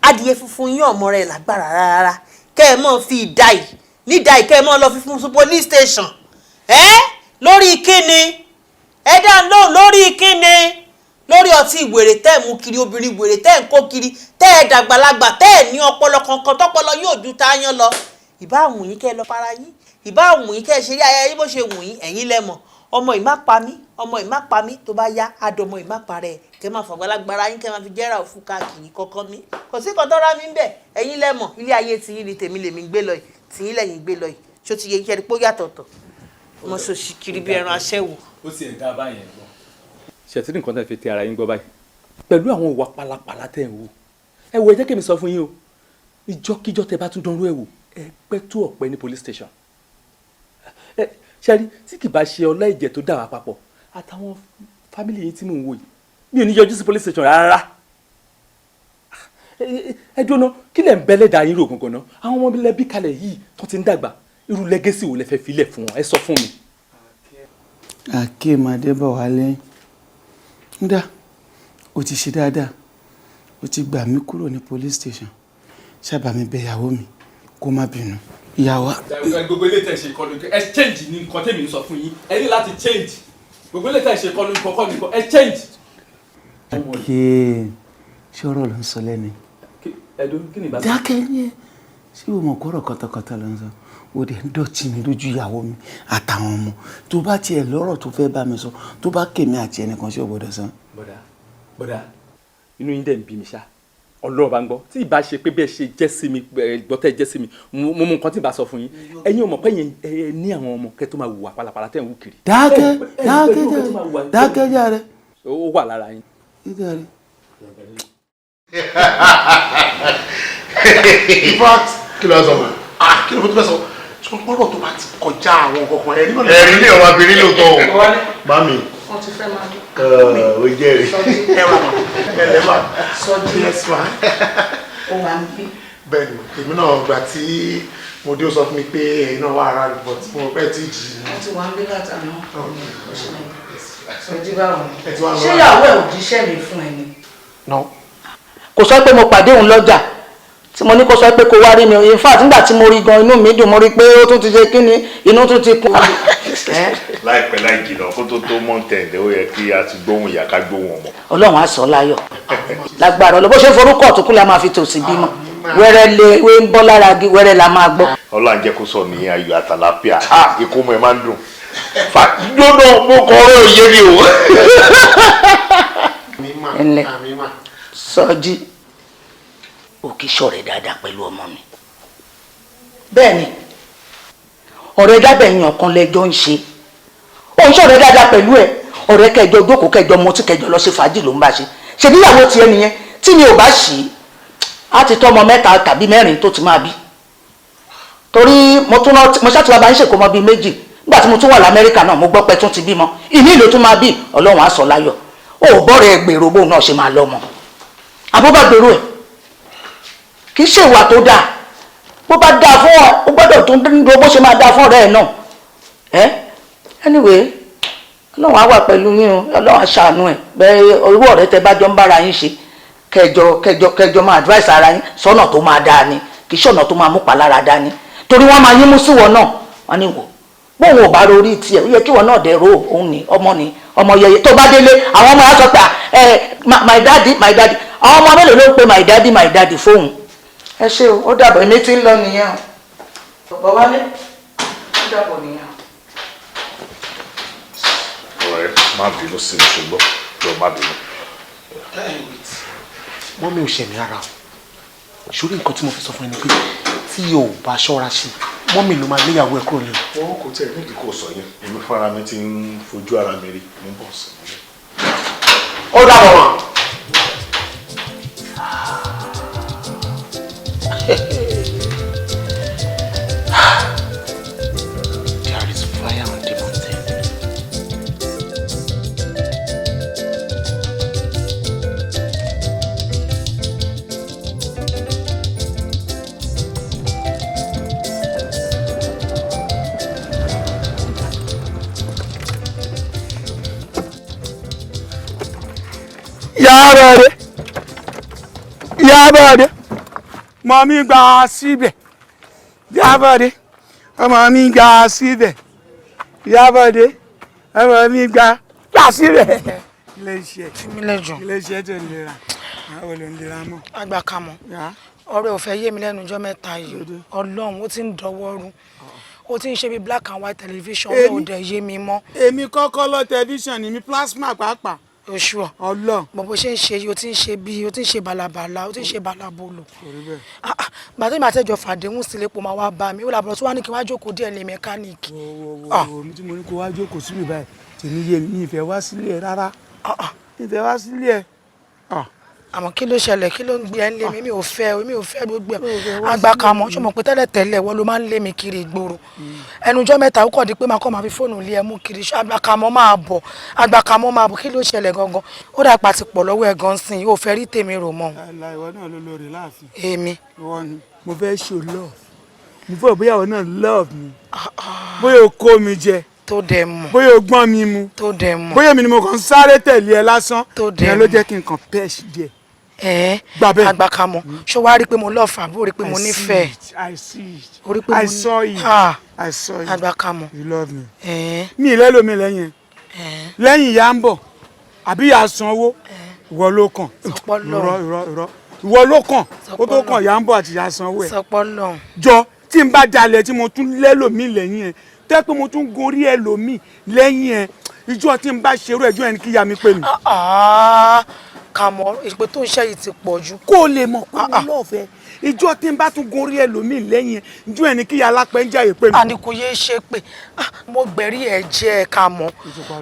adìyẹ funfun yín ọmọ rẹ lágbára rárá kẹ́ ẹ mọ́ fi ìdá yìí nídàá yìí kẹ́ ẹ mọ́ lọ fi fún police station ẹ lórí kíni ẹ dá lóhùn lórí kíni lórí ọtí wèrè tẹ́ ẹ̀ mú kiri obìnrin wèrè tẹ́ ẹ̀ ń kó kiri tẹ́ ẹ̀ dàgbàlagbà tẹ́ ẹ̀ ní ọpọlọ kankan tọpọlọ yóò ju táyán lọ. Ìbá wùn yín kẹ́ ẹ lọ para yín ìbá wùn yín kẹ́ ẹ ṣeré ayẹyẹ yín bó ṣe wùn yín ẹ̀yin lẹ mọ̀ ọmọ yìí má pa mí ọmọ yìí má pa mí tó bá yá àdọmọ yìí má parẹ́ ẹ̀ kẹ́ máa fọ̀gbálágbára yín kẹ́ máa fi jẹ́ra òfu káàkiri kọ̀ọ̀kan mi kò sí kan tó rá mi ń bẹ̀ ẹ̀yin lẹ mọ̀ ilé ayé tiyín ni tèmi lèmi gbé lọ yìí tiyín lẹ́yìn gbé lọ yìí. Ṣó ti yẹ iṣẹ́ rí pé ó yàtọ̀tọ̀? Mo ṣòṣì kiri bí ẹran aṣẹ́wó. Ó sì ẹ̀ dá báyẹn gbọ́. Ṣètì nǹkan tẹ́ fi tẹ ara yín gbọ́ báyìí pẹ̀lú àwọn ìwà pálapàla tẹ́ ń wò, ẹ wo, ẹ jẹ́ kí mi sọ fún yín o, ìjọ́kíjọ́ tẹ́ bá tún dánrú ẹ̀ wò, ẹ pẹ́ tó ọ̀pẹ ní police station. Ẹ ṣẹ́rí, tí kì bá ṣe ọlá ìjẹ́ tó dà wá papọ̀ àtàwọn family yìí tí mò ń wò yìí, mi ò ní yọjú sí police station rárá. Ẹ dúró ná, kí lẹ̀ ń bẹ́lẹ̀ dà yín rò gangan ná? Àwọn ọmọ lẹ́bí kalẹ̀ yìí tó ti ń dàgbà, irú legacy wo lẹ fẹ́ filẹ̀ fún wọn? Ẹ sọ fún mi. Akeem Adébọ̀wálé, ń dá o ti ṣe dáadáa, o ti gbà mí kúrò ní police station. Ṣábà mi bẹ ìyàwó mi kó má bínú, ìyàwó. Gbogbo ilé tẹ̀ ṣe ìkọlù, ẹ change ní nǹkan tèmi ń sọ fún yín. Ẹ ní láti change. Gbogbo ilé tẹ̀ ṣe ìkọlù nǹkan nìkan, ẹ change. Akeem, ṣé ọ̀rọ̀ ló ń sọ lẹ́nu? Ẹ̀dùn kí ni ìbá sọ? Dákẹ́ ní ẹ. Ṣé o mọ̀ kọ́rọ̀ kọ́tọ̀kọ́tọ̀ ló ń sọ? O dẹ̀ ń dọ̀tí mi lójú ìyàwó mi àtàwọn ọmọ. Tó bá tiẹ̀ lọ́rọ̀ tó fẹ́ bá mi sọ, tó bá kèmí àti ẹnìkan, ṣé o gbọ́dọ̀ sọ? Bọ̀dà, bọ̀dà, inú yín dẹ̀ ń bí mi ṣá. Ọlọ́run bá ń gbọ́, tí ìbá ṣe pé bẹ́ẹ̀ ṣe jẹ́ sí mi, gbọ́ tẹ́ jẹ́ sí mi, mo mọ nǹkan tí ìbá sọ fún yín. Ẹ̀yin ò mọ̀ pé yẹn ẹ ní àwọn ọmọ kẹ́ tó máa hùwà pálapàla tẹ́ ń wù kiri. Dákẹ́, dákẹ́ jàre, dákẹ́ jàre. Ó wà lára yín. Jàre. In fact, kí ló sọ mọ́? Ah, kí ló tó fẹ́ sọ? Sọ gbọ́dọ̀ tó bá ti kọjá àwọn kankan ẹ̀rí náà. Ẹ̀rí ní ọmọ abìnrin lóòótọ́ o. Mami. Wọ́n ti fẹ́ máa dé. Ó jẹ́rìí. Ẹ wà ẹ lẹ́ mà. Sọjí. Yes ma. Ó wà ń bí. Bẹ́ẹ̀ni, èmi náà gbà tí mo dé, ó sọ fún mi pé ẹ̀yin náà wà ara rẹ̀, but mo pẹ́ tí jì í. Wọ́n ti wà ń bí látàná. Sọjí, báwo Ẹ ti wá lọ. Ṣé ìyàwó ẹ̀ ò jíṣẹ́ mi fún ẹ ni? No. Kò sọ pé mo pàdé òun lọ́jà tí mo ní kó sọ pé kó wá rí mi. In fact, nígbà tí mo rí gan, inú mi dùn. Mo rí pé ó tún ti ṣe kí ni, inú tún ti kún. Láìpẹ́ láì jìnnà, kó tó tó mọ́ńtẹ̀ǹdẹ̀, ó yẹ kí a ti gbóhùn ìyá, ká gbóhùn ọmọ. Ọlọ́run á sọ láyọ̀ lágbára Ọlọ́run. Bó ṣe forúkọ ọ̀tún kú la máa fi tòsí bímọ. Wẹ́rẹ́ lé wé ń bọ́ lára gi, wẹ́rẹ́ la máa gbọ́. Ọlọ́run jẹ́ kó sọ ní ayọ̀ àtàlàáfíà. Ah, ìkómọ ẹ̀ máa ń dùn. Fa gbóná, mo kọ ọ̀rọ̀ òye mi o. Ẹnlẹ́ Sọjí, ò kì í ṣọ̀rẹ́ dáadáa pẹ̀lú ọmọ mi. Bẹ́ẹ̀ ni, ọ̀rẹ́ dábẹ̀ yàn kan lẹ́jọ́ ń ṣe. Ó ń ṣọ̀rẹ́ dáadáa pẹ̀lú ẹ̀. Ọ̀rẹ́ kẹjọ jókòó, kẹjọ mọtí, kẹjọ lọ sí fàájì ló ń bá ṣe. Ṣe níyàwó tiẹ̀ nìyẹn. Tí mi ò bá ṣì í, á ti tọ́ ọmọ mẹ́ta tàbí mẹ́rin tó ti máa bí, torí mo tún rántí mo ṣàtúwà bá ń ṣèkó ọmọ bíi méjì nígbà tí mo tún wà lamẹ́ríkà náà. Mo gbọ́ pé tún ti bímọ ìní ìlú tún máa bí. Ọlọ́run á sọ láyọ̀. Ó bọ́ọ̀rẹ́ ẹ gbèrò bóun náà ṣe máa lọ́mọ, àbó bá gbèrò ẹ̀, kì í ṣe ìwà tó dáa. Bó bá dáa fún ọ, ó gbọ́dọ̀ tún dúró bó ṣe máa dáa fún ọ̀rẹ́ ẹ̀ náà. Ẹ́ anyway, Ọlọ́run á wà pẹ̀lú yín o. Ọlọ́run á ṣàánú ẹ̀. Bẹ́ẹ̀ owó ọ̀rẹ́ tẹ bá jọ ń bára yín ṣe, kẹjọ kẹjọ kẹjọ máa advice ara yín sọ́nà tó máa dáa ni, kì í ṣọ̀nà tó máa mú palára dání, torí wọ́n máa yín mú síwọ náà. Wọ́n ní wò bóun ò bá rorí tiẹ̀, ó yẹ kí wọn náà dẹ̀ ro òun ní ọmọ ní ọmọ yẹyẹ. Tó bá délé, àwọn ọmọ yẹn sọ pé, "Ẹ my daddy, my daddy." Àwọn ọmọ mélòó ló ń pe "my daddy, my daddy" fóun? Ẹ ṣé o, ó dàbọ̀. Èmi ti ń lọ nìyẹn o. Bọ̀ wálé, ó dàbọ̀ nìyẹn. Ọ̀rẹ́, má bínú sí mi, ṣùgbọ́n jọ má bínú. Wọ́n mi ò ṣẹ̀mí rárá o. Ṣorí nǹkan tí mo fi sọ fún ẹ ni pé tí o ò bá ṣọ́ra ṣe, mummy ló máa léyàwó ẹ kúrò lé o. Wọn kò tẹ̀ nídìí kò sọ yẹn. Èmi fúnra mi ti ń fojú ara mi rí. Mo ń bọ̀ sí i. Ó dàbọ̀ mọ́. There is fire on the mountain. Yábọ̀dé, Yábọ̀dé, mọ mi gbà síbẹ̀. Yábọ̀dé, ọmọ mi gbà síbẹ̀. Yábọ̀dé, ọmọ mi gbà síbẹ̀. Ilé iṣẹ́ Fímílẹ̀ jọ. Ilé iṣẹ́ tó ń lera, àwọn olè ń lera mọ́. Àgbà kamọ̀, ọ̀rẹ́ ò fẹ́ yé mi lẹ́nu ọjọ́ mẹ́ta yìí. Ọlọ́run, ó ti ń dọwọ́ rú, ó ti ń ṣe bí black and white television. Ó dẹ̀ yé mi mọ́. Èmi kọ́kọ́ lọ tẹlifíṣàn ni mi, plasma pàápàá. Oṣù ọ. Ọlọ́run. Bọ̀ bó ṣe ń ṣe yìí, o ti ń ṣe bíi, o ti ń ṣe bàlàbàlà, o ti ń ṣe bàlàbòlò. Kò rí bẹ́ẹ̀. Gbàtẹ́ ìgbà tẹ́jọ fàdéhùn sílé pò máa wá bá mi, ó làbọ̀ tí wàá ní kí n wá jókòó díẹ̀ ní mẹkáníìkì. Wo mi tí mo ní kó wá jókòó sí mi báyìí, tèmi yé mi, ìfẹ́ wá sílé ẹ rárá. Ìfẹ́ wá sílé ẹ. Àmọ́ kí ló ṣẹlẹ̀, kí ló ń gbé ẹ ń lé mi? Mi ò fẹ́, mi ò fẹ́ gbogbo ẹ̀. Àgbàkàmọ́, ṣó mọ̀ pé tẹ́lẹ̀ tẹ́lẹ̀ wọ́n ló máa ń lé mi kiri ìgboro. Ẹnujọ́ mẹ́ta ó kọ̀ di pé màá kọ́ máa fi fóònù lé ẹ mú kiri. Ṣé àgbàkàmọ́ máa bọ̀? Àgbàkàmọ́ máa bọ̀, kí ló ṣẹlẹ̀ gangan? Ó dà pa ti pọ̀ lọ́wọ́ ẹ̀ gan sìn, yóò fẹ́ rí tèmi rò mọ́. Àlà ìwọ náà ló lórí láàfin. Èmi. Ìwọ ni mo fẹ́ show love. Mo fẹ́ bóyá ìwọ náà love mi. Bóyá o kó mi jẹ. Tó dẹ̀ mọ̀. Bóyá o gbọ́n mi mu. Tó dẹ̀ mọ̀. Bóyá èmi ni mo kàn ń sáré tẹ̀lé ẹ lásán. Tó dẹ̀ Ìyẹn ló mọ̀. jẹ́ kí n kàn pẹ́ẹ́sì díẹ̀. Àgbàkàmọ́, ṣó wá rí pé mo love àbí ó rí pé mo nífẹ̀ẹ́? I see it. Ó rí pé mo I ní- saw it. Ah. I saw it. Àgbàkàmọ́. You love me. Mi ì lẹ́lòmí lẹ́yìn ẹ̀. Lẹ́yìn ìyá ń bọ̀ àbí ìyá sanwó, ìwọ ló kàn. Sọpọ́ lọ́hùn. Irọ́ irọ́ irọ́. Ìwọ ló kàn. Ó tó Sọpọ́ kàn ìyá ń bọ̀ àti ìyá sanwó ẹ̀. Sọpọ́ lọ́hùn. Jọ tí n bá dalẹ̀ tí mo tún lẹ́lòmí lẹ́yìn ẹ̀, tẹ́ pé mo tún gorí ẹlòmí lẹ́yìn ẹ̀, ìjọ tí n bá ṣerú ẹjọ́ ẹni kí ìyá mi pè mí. Kàmọ́, ìpè tó ń ṣe yìí ti pọ̀ jù. Kó o lè mọ̀ pé mo lọ́ọ̀fẹ́, ìjọ tí n bá tún gorí ẹlòmíì lẹ́yìn ẹ̀, ìjọ ẹni kí ìyá alápẹ̀ ń jàyè pè mí. Àní kò yéé ṣe pé mo gbẹ̀rí ẹ̀ jẹ́ ẹ̀ Kàmọ́.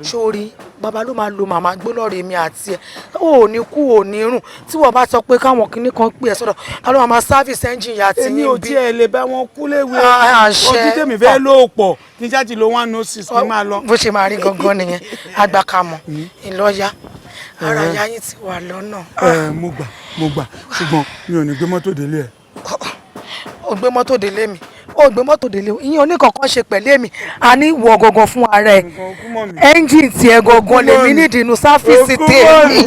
Sórí bàbá ló máa lo màmá gbólọ́ọ̀rẹ́ mi àti ẹ̀, ò ní kú ò ní rùn. Tí wọ́n bá sọ pé káwọn kinní kan pè ẹ́ sọ́dọ̀, ká ló máa service engine yà tí Èmi yín ò bí. tiẹ̀ lè bá wọn kú léwe. Àṣẹ. Ojú tèmi fẹ́ lò pọ̀ kí n ṣáà ti lo 106 kí n máa lọ. Bó ṣe máa rí gangan nìyẹn. Àgbàkàmọ́, ìlọ́ya ara ìyá yín ti wà lọ́nà. Ẹ mo gbà, mo gbà, ṣùgbọ́n mi ò ní gbé mọ́tò délé ẹ̀. Ó gbé mọ́tò délé mi, ó gbé mọ́tò délé, ìyẹn oníkankan ṣe pẹ̀lú èmi. A ní ìwọ gangan fún ara ẹ̀, ẹ́ńjìn tiẹ̀ gangan lèmi nídìí inú sáfíìsì tèmi.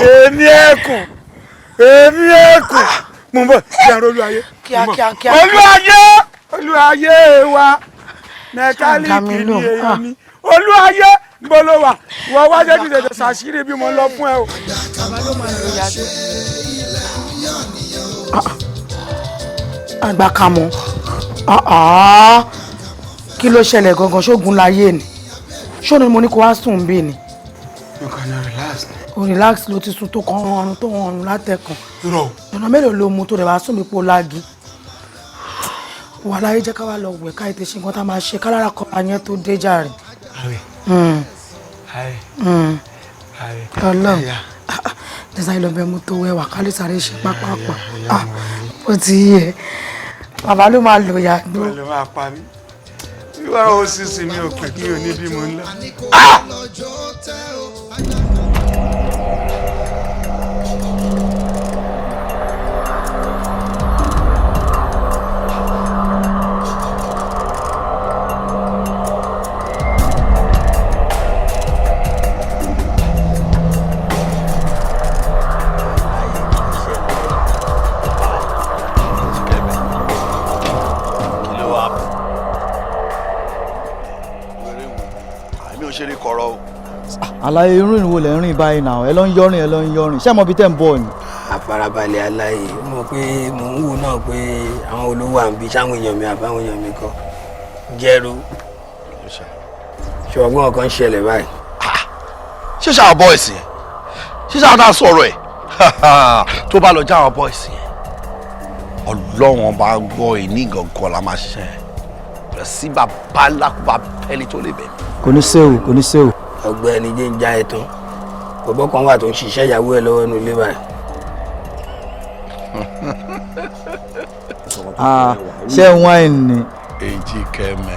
Èmi ẹkùn, èmi ẹkùn, mo ń bọ̀ ṣe àrùn olúwayé. Kíá kíá kíá. Olúwayé, olúwayé wa, mẹkáníìkì ni èèyàn mi, olúwayé ń bọ́ ló wà, wọ́n wá jẹ́ kí tètè ṣàṣírí bí mo ń lọ fún ẹ o. Àgbàkàmọ́, kí ló ṣẹlẹ̀ gangan? Ṣógun láyé ni? Ṣó ni mo ní kó wá sùn bí ni? Mo kàn ní relax ni. O relax ló ti sùn tó kàn ọrùn tó ọrùn látẹ̀kàn. Irọ́. Ọ̀nà mélòó ló mu tó rẹ̀ wá sùn mí po lági? Wà láyé jẹ́ ká wá lọ wẹ̀ ká ètè ṣe nǹkan tá a máa ṣe kálára kọra yẹn tó dé jàre. Àwẹ̀. Àwẹ̀. Àwẹ̀. Ọlọ́run. Jẹ́sà ìlọ bẹ mú tó wẹ̀wà ká lè sáré ṣe pápápá. Ó ti yé ẹ. Bàbá ló máa lò yàgbó. Wọ́n lè máa pa mí. Wíwá o sísìn mi ò pè mí ò ní bí mo ń lọ. Ṣeré kọ̀rọ̀ o. Àlàyé irú ìrìn wo lẹ̀ ń rìn báyìí náà? Ẹ lọ ń yọrin, ẹ lọ ń yọrin, ṣé ẹ mọ ibi tẹ́ ń bọ̀ ni? Àfarabalẹ̀ aláyè, ó mọ̀ pé mò ń wò náà pé àwọn olówó à ń bí sáwọn èèyàn mi àbáwọn èèyàn mi kọ́ jẹ́rú. Ṣùgbọ́n ọ̀kan ṣẹlẹ̀ báyìí. Ṣé ṣe àwọn boys yẹn? Ṣé ṣe àwọn tá a sọ̀rọ̀ ẹ̀? Tó bá lọ já àwọn boys yẹn, Ọlọ́run ọba gbọ́ ìní gangan la máa ṣiṣẹ́. Bẹ̀rẹ̀ sí bàbá ńlá kó bá pẹ́ẹ́lí tó lè bẹ̀. Kò ní séwu, kò ní séwu. Ọ̀gbẹ́ni jẹ́ ń já ẹ tán, bọ̀bọ̀ kan wà tó ń ṣiṣẹ́ ìyàwó ẹ lọ́wọ́ nínú ilé báyìí. Ṣé wáìnì ni? Èjì kẹmẹ,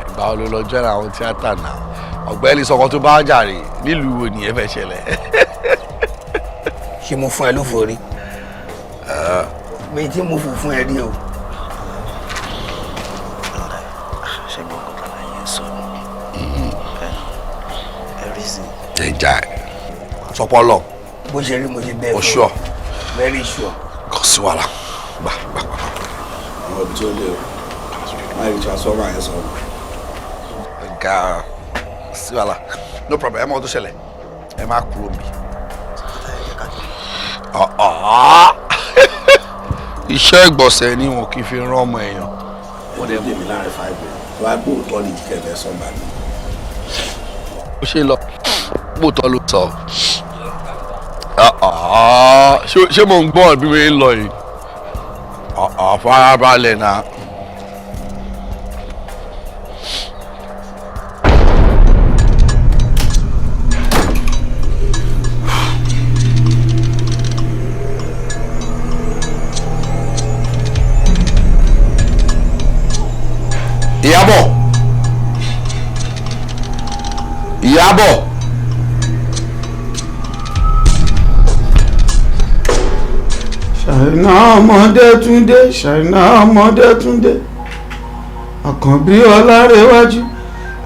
ìgbà wo ló lọ jẹ́ra àwọn tíátà náà? Ọ̀gbẹ́ni sọkọ tó bá jàre nílùú wo nìyẹn fẹ́ ṣẹlẹ̀? Ṣé mo fún ẹ lófo rí? Mi tí mo fò fún ẹ rí o. Ẹja sọpọlọ. Bó ṣe rí mo ṣe bẹ́ẹ̀ fún. O sure? Very sure. Kò sí wàhálà. Gbà gbà gbà. Àwọn ibi tí ó lè o, máa rí transformer yẹn sọ̀rọ̀. Ga sí wàhálà. No problem, ẹ mọ ohun tó ṣẹlẹ̀. Ẹ má kúrò mi. Iṣẹ́ ìgbọ̀nsẹ̀ ni wọn kì í fi rán ọmọ èèyàn. Wọ́n dẹ̀ mí láàrin 5 minutes. Wọ́n á gbóòótọ́ ní jíkẹ́ fẹ́ sọ́gbà mi. Ó ṣe lọ. Bóòtọ́ ló sọ. Ṣé mo ń gbọ́n bí mi ń lọ yìí? Farabalẹ̀ náà. Ìyábọ̀. Ìyábọ̀. Ṣàìná ọmọdé Túndé, Ṣàìná ọmọdé Túndé, Àkànbí Ọlárẹ̀wájú,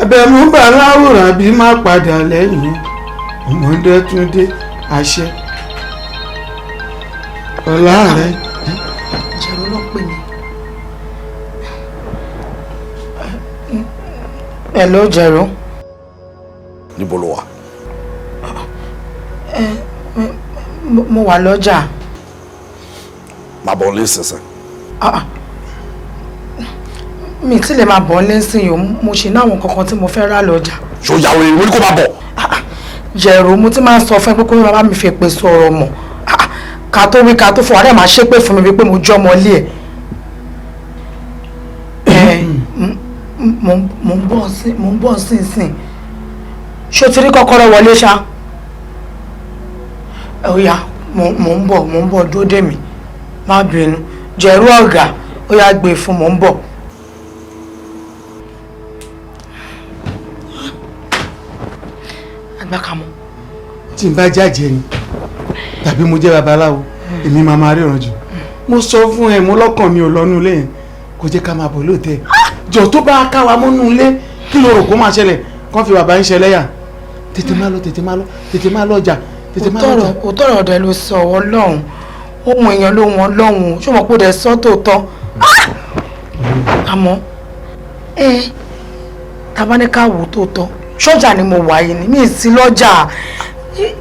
ẹ̀bẹ̀ mú bàláwùrà bí má padà lẹ́yìn ọmọdé Túndé, àṣẹ ọlá rẹ. Jẹ̀rọ ló pè mí. Hello, Jẹ̀rọ. Níbo lo wà? Mo wà lọ́jà. Máa bọ̀ nílé sísìn. Mi tí lè máa bọ̀ nílé sísìn o, mo ṣì ní àwọn kankan tí mo fẹ́ rà lọ́jà. Ṣé o yàwó èrè kó máa bọ̀? Jẹ̀rọ, mo ti máa ń sọ fún ẹ pé kó má bá mi fi èpè sọ̀rọ̀ mọ́. Ká tó wí ká tó fọ, àárẹ̀ máa ṣépè fún mi wípé mo jọ́ ọmọ ilé ẹ̀. Mo ń bọ̀ sínsìn. Ṣé o ti rí kọ́kọ́rọ́ wọlé ṣá? Ó yá, mo ń bọ̀ dúró dè mí. Má bínú. Jẹ̀rú ọ̀gá, ó yá gbé fún, mò ń bọ̀. Àgbàkàmọ́. Tí n bá jáde ni tàbí mo jẹ́ babaláwo, èmi máa máa ríran jù. Mo sọ fún ẹ, mo lọ́kàn mi ò lọ́nu ilé yẹn, kò jẹ́ ká máa bọ̀ lóòótẹ́. Jọ tó bá ká wa mọ́nú ilé, kí ló rò kó máa ṣẹlẹ̀? Kán fi bàbá ń ṣẹlẹ́yà. Tètè má lọ, tètè má lọ, tètè má lọ ọjà, tètè má lọ ọjà. Òótọ́ ọ̀rọ̀ dẹ̀ ló sọ Ọlọ́run. Ohun èèyàn ló wọn lọ́hùn, ṣé mo kó dẹ̀ sọ tòótọ́? Àmọ́ tabaníkà wò tòótọ́, ṣọ́jà ni mo wà yìí ni, mi sí lọ́jà.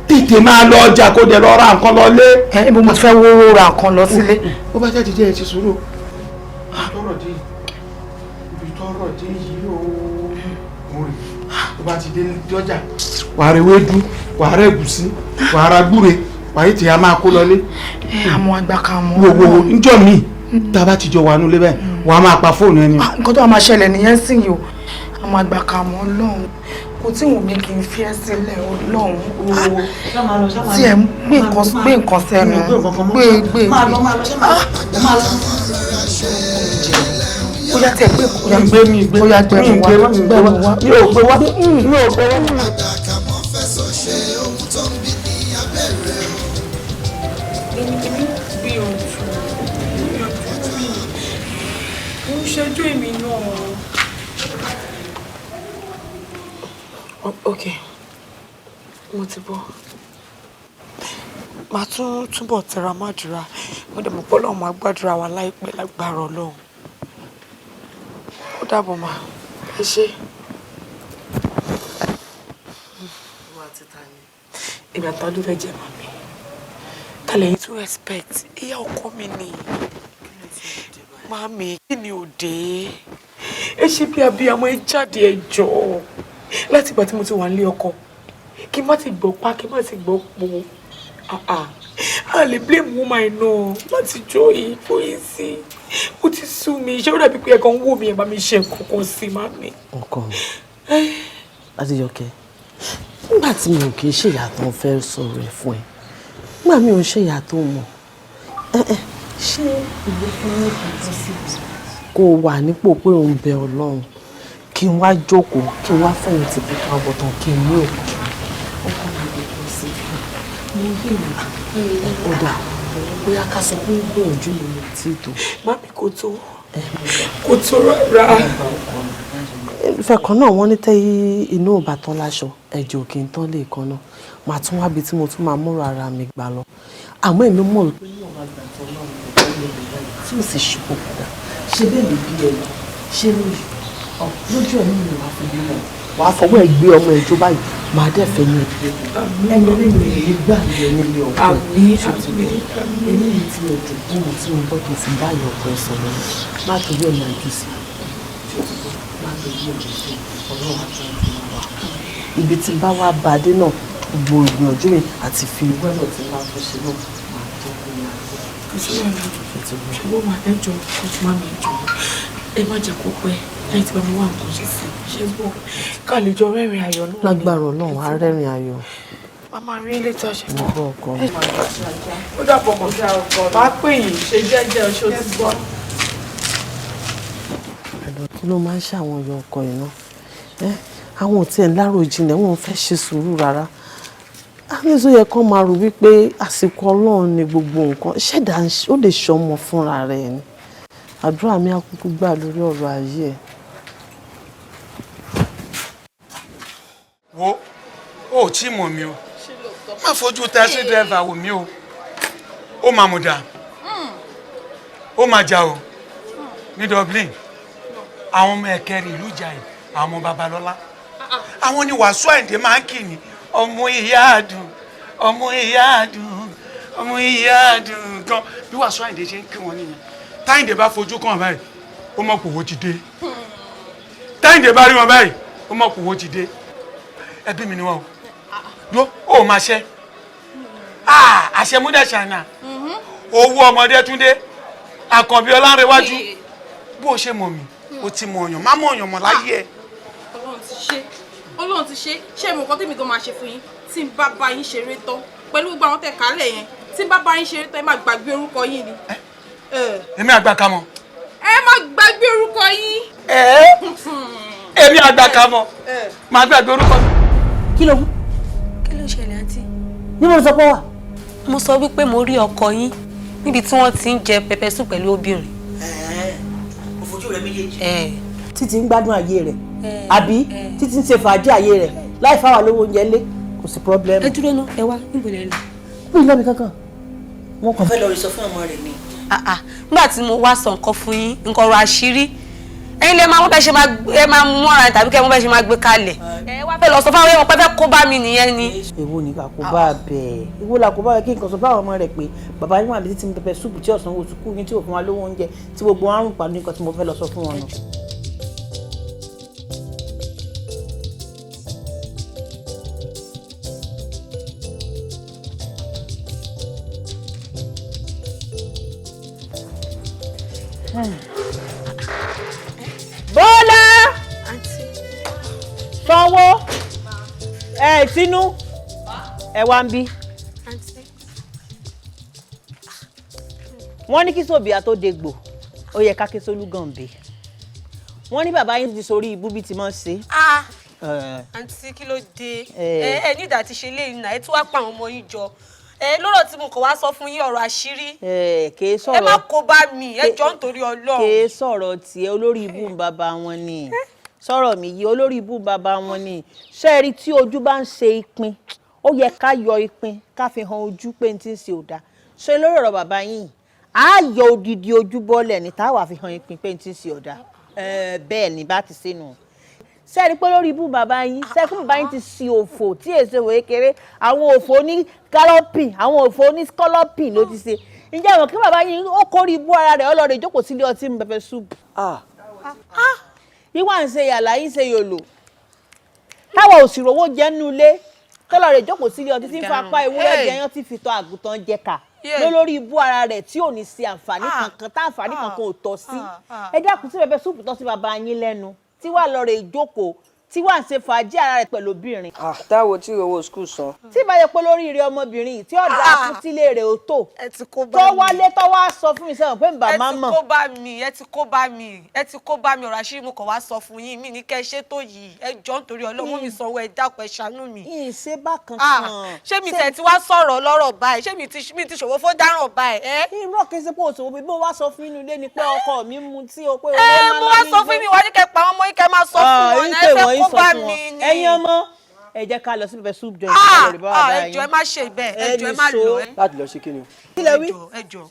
Tètè máa lọ ọjà kó dẹ̀ lọ ra nǹkan lọ lé. Ibo mo ti fẹ́ wówó ra nǹkan lọ sílé. Ó bá jáde díẹ̀, ti sùúrù. Ibi tọ́rọ̀ dé yìí o, mo rè tó bá ti dé lọ́jà, wàá rẹ ewédú, wàá rẹ ẹ̀gúsí, wàá ra gbúre, wàá tètè a máa kó lọlé. Àmọ́ àgbàkàmọ́. Wo njọ́ mi tá a bá ti jọ wà nulẹ̀ báyìí, wàá máa pa fóònù ẹni. Nǹkan tó máa ṣẹlẹ̀ nìyẹn sì yìí o, àmọ́ àgbàkàmọ́ Ọlọ́run, kò tí wù mí kí n fi ẹ́ sílẹ̀ Ọlọ́run. Tí ẹ gbé nǹkan sẹ́nu, gbé. Ó yá tẹ̀ gbé mi, ó yá gbé mi wá, gbé mi wá. Mi ò gbé wá, mi ò gbé wá. Ṣojú èmi náà. Ok, mo ti bọ̀. Màá tún túbọ̀ tẹra màdúrà. Mo dẹ̀ mọ̀ pé Ọlọ́run máa gbàdúrà wa láìpẹ́ lágbára Ọlọ́run. Ó dàbọ̀ mà, ẹ ṣé. Ìgbà tá ló fẹ́ jẹ́ màmí. Tàlẹ̀ yìí tún respect. Ìyá ọkọ mi ni. Mami, kí ni òde? Ẹ ṣe bí abiyamọ, ẹ jáde ẹ jọ̀ọ́. Láti ìgbà tí mo ti wà nílé ọkọ, kí n má ti gbọ́ pa, kí n má ti gbọ́ po. A lè blame woman náà láti jọ yìí kó yìí sí. Ó ti sú mi, ṣé ó dàbí pé ẹ̀kan ń wò mí ẹ̀ bá mi ṣe nǹkan kan sí mami. Ọkọ mi, Adéyọkẹ́, nígbà tí mi ò kì í ṣe ìyá tó ń fẹ́ sọ̀rọ̀ ẹ̀ fún ẹ, nígbà mi ò ń ṣe ìyá tó mọ̀, ṣé ìwé fún mi kò sí kó wà nípò pé òun bẹ Ọlọ́run kí n wá jókòó kí n wá fẹ̀yìn tì bí kan àbọ̀tàn kí n ní òkú ọkọ mi kò kò sí mo gbìyànjú ọ̀dà bóyá ká sọ pé gbìyànjú mi ò tí tó. Mami kò tó, kò tó rárá. Ìfẹ́ kan náà wọ́n ní tẹ́ inú ò bá tán láṣọ ẹ̀jẹ̀ ò kì í tán lè kan náà màá tún wábi tí mo tún máa múra ara mi gbà lọ àmọ́ èmi mọ̀ wípé ní ọ̀rọ̀ àgbà tó náà tí ò sì ṣubú padà ṣe bẹ́ẹ̀ lè bí ẹ ṣe lójú ẹ̀mí mi wàá fi bímọ wàá fọwọ́ ẹ̀ gbé ọmọ ẹ̀jọ́ báyìí màá dẹ̀ fẹ́ ní ẹni lẹ́yìn èyí gbà ní ẹni lé ọkọ ẹ̀ eléyìí tí mo dùn kúrò tí mo gbọ́ tó fi báyìí ọkọ ẹ̀ sọ̀rọ̀ má torí ẹ̀ máa jù sí má torí ẹ̀ jù sí ọlọ́run àti ọ̀run wa ibi tí bá wá bàdé náà Gbogbo ìgbìyànjú mi àti fi wẹ́lọ̀ tí máa fi ṣe náà máa jẹ́ kó máa gbọ́. Ṣùgbọ́n màá ẹ jọ má mi jọ, ẹ má jẹ́ kó pẹ́ lẹ́yìn tí bá mi wá nǹkan ṣe sí ṣé gbọ́ ká lè jọ rẹ́rìn ayọ̀ náà. Lágbára Ọlọ́run á rẹ́rìn ayọ̀. Màmá rí létí ọ̀ṣẹ̀. Mo gbọ́ ọkọ mi. Ó dàpọ̀ mọ́ bá pè yín ṣe jẹ́jẹ́ oṣù tí gbọ́. Àlọ́ kí ló máa ń ṣàwọn ọyọ ọkọ yìí náà? Àwọn ò tiẹ̀ ń láròjinlẹ̀, wọn ò fẹ́ ṣe sùúrù rárá. Àmì yẹ kán máa rò wípé àsìkò Ọlọ́run ni gbogbo nǹkan ṣẹ̀dá ó lè ṣọmọ fúnra rẹ̀ ni. Àdúrà mi á kúkú gbà lórí ọ̀rọ̀ ayé ẹ̀. Wo ó tí mọ̀ mi o, má fojú taxi driver wò mí o, ó máa mú dà, ó máa jà o ní Dublin. Àwọn ọmọ ẹ̀kẹrin ìlú ìjà yìí, àwọn ọmọ Babalọ́lá, àwọn ni Wàsíù Àyìndé máa ń kì ní ọmọ ìyá àdùn, ọmọ ìyá àdùn, ọmọ ìyá àdùn gan. Bí Wàsíù Àyìndé ṣe ń kí wọn nìyẹn. Táyìndé bá fojú kàn báyìí, ó mọ̀ pé owó ti dé. Táyìndé bá rí wọn báyìí, ó mọ̀ pé owó ti dé. Ẹbí mi ni wọn o. Dúró, ó máa ṣe. Àṣemúdà ṣàná. Owó ọmọdé Túndé, Àkànbí Ọlánrewájú. Bó o ṣe mọ̀ mí, o ti mọ̀ ọ̀yàn, má mọ̀ ọ̀yàn mọ̀ láyé ẹ. Ọlọ́run ti ṣe, Ọlọ́run ti ṣe. Ṣé mo nǹkan tèmi gan máa ṣe fún yín tí n bá bá yín ṣeré tán pẹ̀lú gbogbo àwọn tẹ̀ kálẹ̀ yẹn, tí n bá bá yín ṣeré tán ẹ má gbàgbé orúkọ yín ni. Èmi àgbà ka mọ. Ẹ má gbàgbé orúkọ yín. Èmi àgbà ka mọ, má gbàgbé orúkọ mi. Kí ló wú? Kí ló ṣẹlẹ̀ àǹtí? Ní mo sọ pé wà. Mo sọ wípé mo rí ọkọ yín níbi tí wọ́n ti ń jẹ pẹpẹ soup pẹ̀lú obìnrin. Mo fojú rẹ méjèèjì. Títí ń gbádùn ayé rẹ̀ àbí títí ń ṣe fàájì ayé rẹ̀ láì fáwọn lówó oúnjẹ lé, kò sí pọ́blẹ́mù. Ẹ dúró ná, ẹ wá níbo lẹ lọ. Mi lọ́bi kankan. Wọn kàn fẹ́ lọ rí sọ fún ọmọ rẹ̀ ni. Nígbà tí mo wá sọ nǹkan fún yín, nǹkan ọ̀rọ̀ àṣírí, ẹ̀yin lè máa mú bẹ́ẹ̀ ṣe máa mú mọ́ra tàbí kẹ́ mú bẹ́ẹ̀ ṣe máa gbé kalẹ̀. Ẹ wá fẹ́ lọ sọ fáwọn ẹ̀wọ̀n pé fẹ́ kó bá mi nìyẹn ni. Èwo ni kò bá bẹ́ẹ̀, èwo la kò bá bẹ́ẹ̀ kí nǹkan sọ fáwọn ọmọ rẹ̀ pé bàbá yín wà ní títí mi pẹpẹ súùpù tí ọ̀sán wo sùkúù yín tí ò fún wa lówó oúnjẹ tí gbogbo àrùn pàdé nǹkan tí mo fẹ́ lọ sọ fún wọn nù. Bọ́lá sanwó ẹ tinú ẹ wá ń bí. Wọ́n ní kí Sòbíà tó dégbò ó yẹ ká ké sólúgànbé. Wọ́n ní bàbá yín ti sórí ibú bí ti máa ń ṣe. Àǹtí kí ló dé? Ẹ ní ìdá ti ṣe léyìn náà, ẹ tún wá pa àwọn ọmọ yín jọ. Ẹ lọ́rọ̀ tí mo kàn wá sọ fún yín ọ̀rọ̀ àṣírí. Kèé sọ̀rọ̀ ẹ má kó bá mi, ẹ jọ̀ọ́ nítorí Ọlọ́run. Kèé sọ̀rọ̀ tiẹ̀, olórí ibú ń bàbá wọn ni. Sọ̀rọ̀ mi yìí, olórí ibú bàbá wọn ni. Ṣé ẹ rí tí ojú bá ń ṣe ìpín, ó yẹ ká yọ ìpín ká fi hàn ojú pé n ti ń ṣe ò dáa. Ṣé lórí ọ̀rọ̀ bàbá yín, á yọ odidi ojú bọ́lẹ̀ ní táwa fi hàn ìpín pé n ti ń ṣe ò dáa. Bẹ́ẹ̀ ni bá ti sínú. Ṣé ẹ rí pé lórí ibú bàbá yín, ṣé kí bàbá yín ti ṣi òfò tí èso ìwé kéré, àwọn òfò ní galloping, àwọn òfò ní scalloping ló ti ṣe. Ǹjẹ́ àwọn kí bàbá yín ó kórè ibú ara rẹ̀ ọlọ́rẹ̀ ìjókòó sílé ọtí mu pẹpẹ súpù. Ìwà ń ṣe yàlá yín ṣe yòlò. Táwa ò sì rówó jẹ́ nínú ilé, tọ́lọ̀ rẹ̀ jókòó sílé ọtí tí ń fapá ewúrẹ́ jẹyán tí fi tọ́ àgùntàn jẹ kà lólórí ibú ara rẹ̀ tí ò ní ṣe àǹfààní kankan, tá àǹfààní kankan ò tọ́ sí. Ẹ dákun, sí pẹpẹ súpù tọ́ sí bàbá yín lẹ́nu tí wàá lọ rè jókòó tí wàá ṣe fàájì ara rẹ̀ pẹ̀lú obìnrin. Táwo tí owó skul san. Tí ìbá yẹ pé lórí ire ọmọbìnrin yìí tí ọ̀dà fún tílé rẹ̀ ó tó tó wálé tó wá sọ fún mi sẹ́wọ̀n pé bàbá mọ̀. Ẹ ti kó bá mi, ẹ ti kó bá mi, ẹ ti kó bá mi. Ọ̀rọ̀ àṣírí mo kàn wá sọ fún yín, mi ní kẹ́ ẹ ṣe tó yìí. Ẹ jọ̀ọ́ nítorí Ọlọ́run, mi sanwó, ẹ dákun, ẹ ṣàánú mi. Ìṣe bákan kan. Ṣé mi tẹ̀ tí wá sọ̀rọ̀ lọ́rọ̀ báyìí? Ṣé mi ti ṣòwò fó dáràn báyìí? Irọ́ kì í ṣe pé òṣòwò bí mo wá sọ fún inú ilé ni pé ọkọ mi mu tí o pé owó ńlá ńlá. Mo wá sọ fún mi wá ní kẹ́ pa àwọn ọmọ yín kẹ́ máa sọ fún wọn, ẹ fẹ́ kó bá mi ni. Ẹ̀yin ọmọ ẹ jẹ́ ká lọ sí pẹpẹ soup joint ká lọ rí bá wà báyìí. Ẹ jọ̀ọ́ ẹ má ṣe bẹ́ẹ̀, ẹ jọ̀ọ́ ẹ má lọ. Láti lọ ṣe kí ni o. Kí lẹ wí. Ẹ jọ̀ọ́.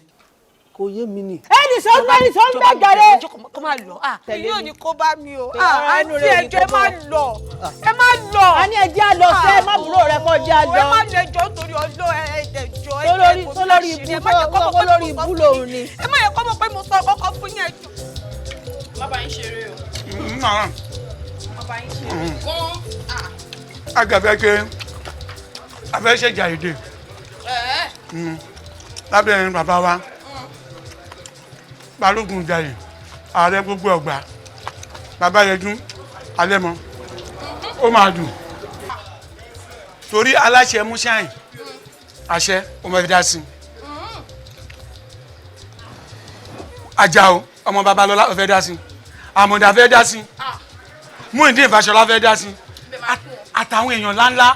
Kò yé mi ni. Ẹnì sọ ń bẹ, ẹnì sọ ń bẹ jàre. Kó má lọ, yóò ní kó bá mi o. Àǹtí ẹ jọ̀ọ́ ẹ má lọ, ẹ má lọ. A ní ẹ jẹ́ á lọ sẹ́, má búrò rẹ kọ́ jẹ́ á lọ. Ẹ má lọ, ẹ jọ̀ọ́ nítorí Ọlọ́run, ẹ jọ̀ọ́ ẹ jọ̀ọ́ lórí ibú lòun ni. Ẹ má yẹ kó mọ̀ pé mo sọ kọ́kọ́ fún yín, ẹ jọ̀ọ́. Má bá yín ṣeré o. Má bá yín ṣeré gan. Agàfẹ́ ké A fẹ́ ṣèjà èdè lábẹ́ ẹ̀rín bàbá wa Balógun Ìjàyè, ààrẹ gbogbo ọgbà, bàbá Yẹdún Alẹ́mọ. Ó máa dùn torí aláṣẹ Múṣáìn àṣẹ ó máa fi dá sí i. Àjàó ọmọ Babalọ́lá ó fẹ́ dá sí i, Àmọ̀dá fẹ́ dá sí i, Múyìndín Fáṣọlá fẹ́ dá sí i, àtàwọn èèyàn ńláńlá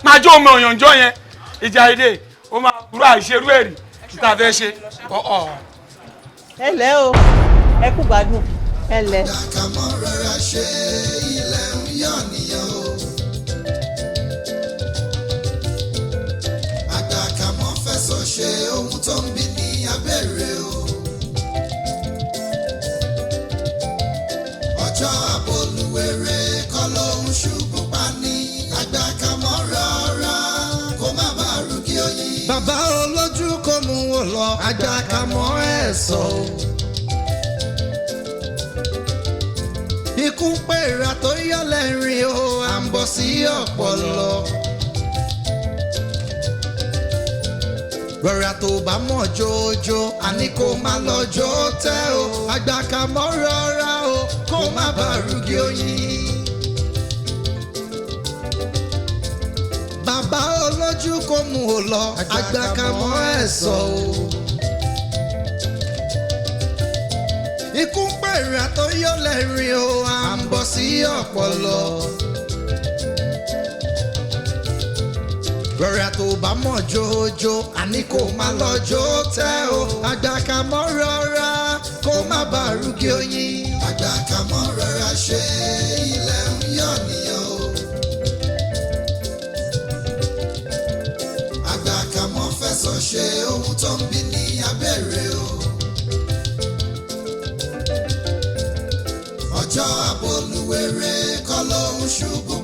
máa jó ọmọ èèyàn jọ yẹn. Ìjà èdè ó máa burú àìṣerú ẹ̀rí tá a fẹ́ ṣe ọ̀ọ̀. Ẹ lẹ́ o, ẹ kú gbádùn, ẹ lẹ́. Àkàmọ́ rọra ṣe ilẹ̀ ń yọ̀ nìyẹn o. Àgbàkàmọ́ fẹ̀sọ̀ ṣe ohun tó ń bí ní abẹ́rẹ́ o. Ọjọ́ àbólúwèrè kọ́ ló ń ṣubú pa ní. Àgbàkàmọ́ rọra kó má bàa rúgí oyin. Bàbá olójú kò mú wọn lọ, àgbàkàmọ́ ẹ̀ sọ o. Ikú ń pèrà tó yọ lẹ́rìn o, à ń bọ̀ sí ọ̀pọ̀lọ. Rọra tó bá mọ̀ jójó, àní kó má lọ jó tẹ́ o. Àgbàkàmọ́ rọra o, kó má bàa rúgí oyin. Bàbá olójú kò mú o lọ, àgbàkàmọ́ ẹ̀ sọ o. Ikú ń pèrè tó yọ lẹ́rìn o, à ń bọ̀ sí ọ̀pọ̀lọ. Rọra tó bá mọ̀ jójó, àní kó má lọ jó tẹ́ o. Àgbàkàmọ́ rọra kó má bàa rúgí oyin. Àgbàkàmọ́ rọra ṣe ilẹ̀ ń yọ̀ nìyẹn o. Àgbàkàmọ́ fẹ̀sọ̀ ṣe ohun tó ń bí ní abẹ́rẹ́ o. Ọjọ́ àbólúwèrè kọ́ ló ń ṣubú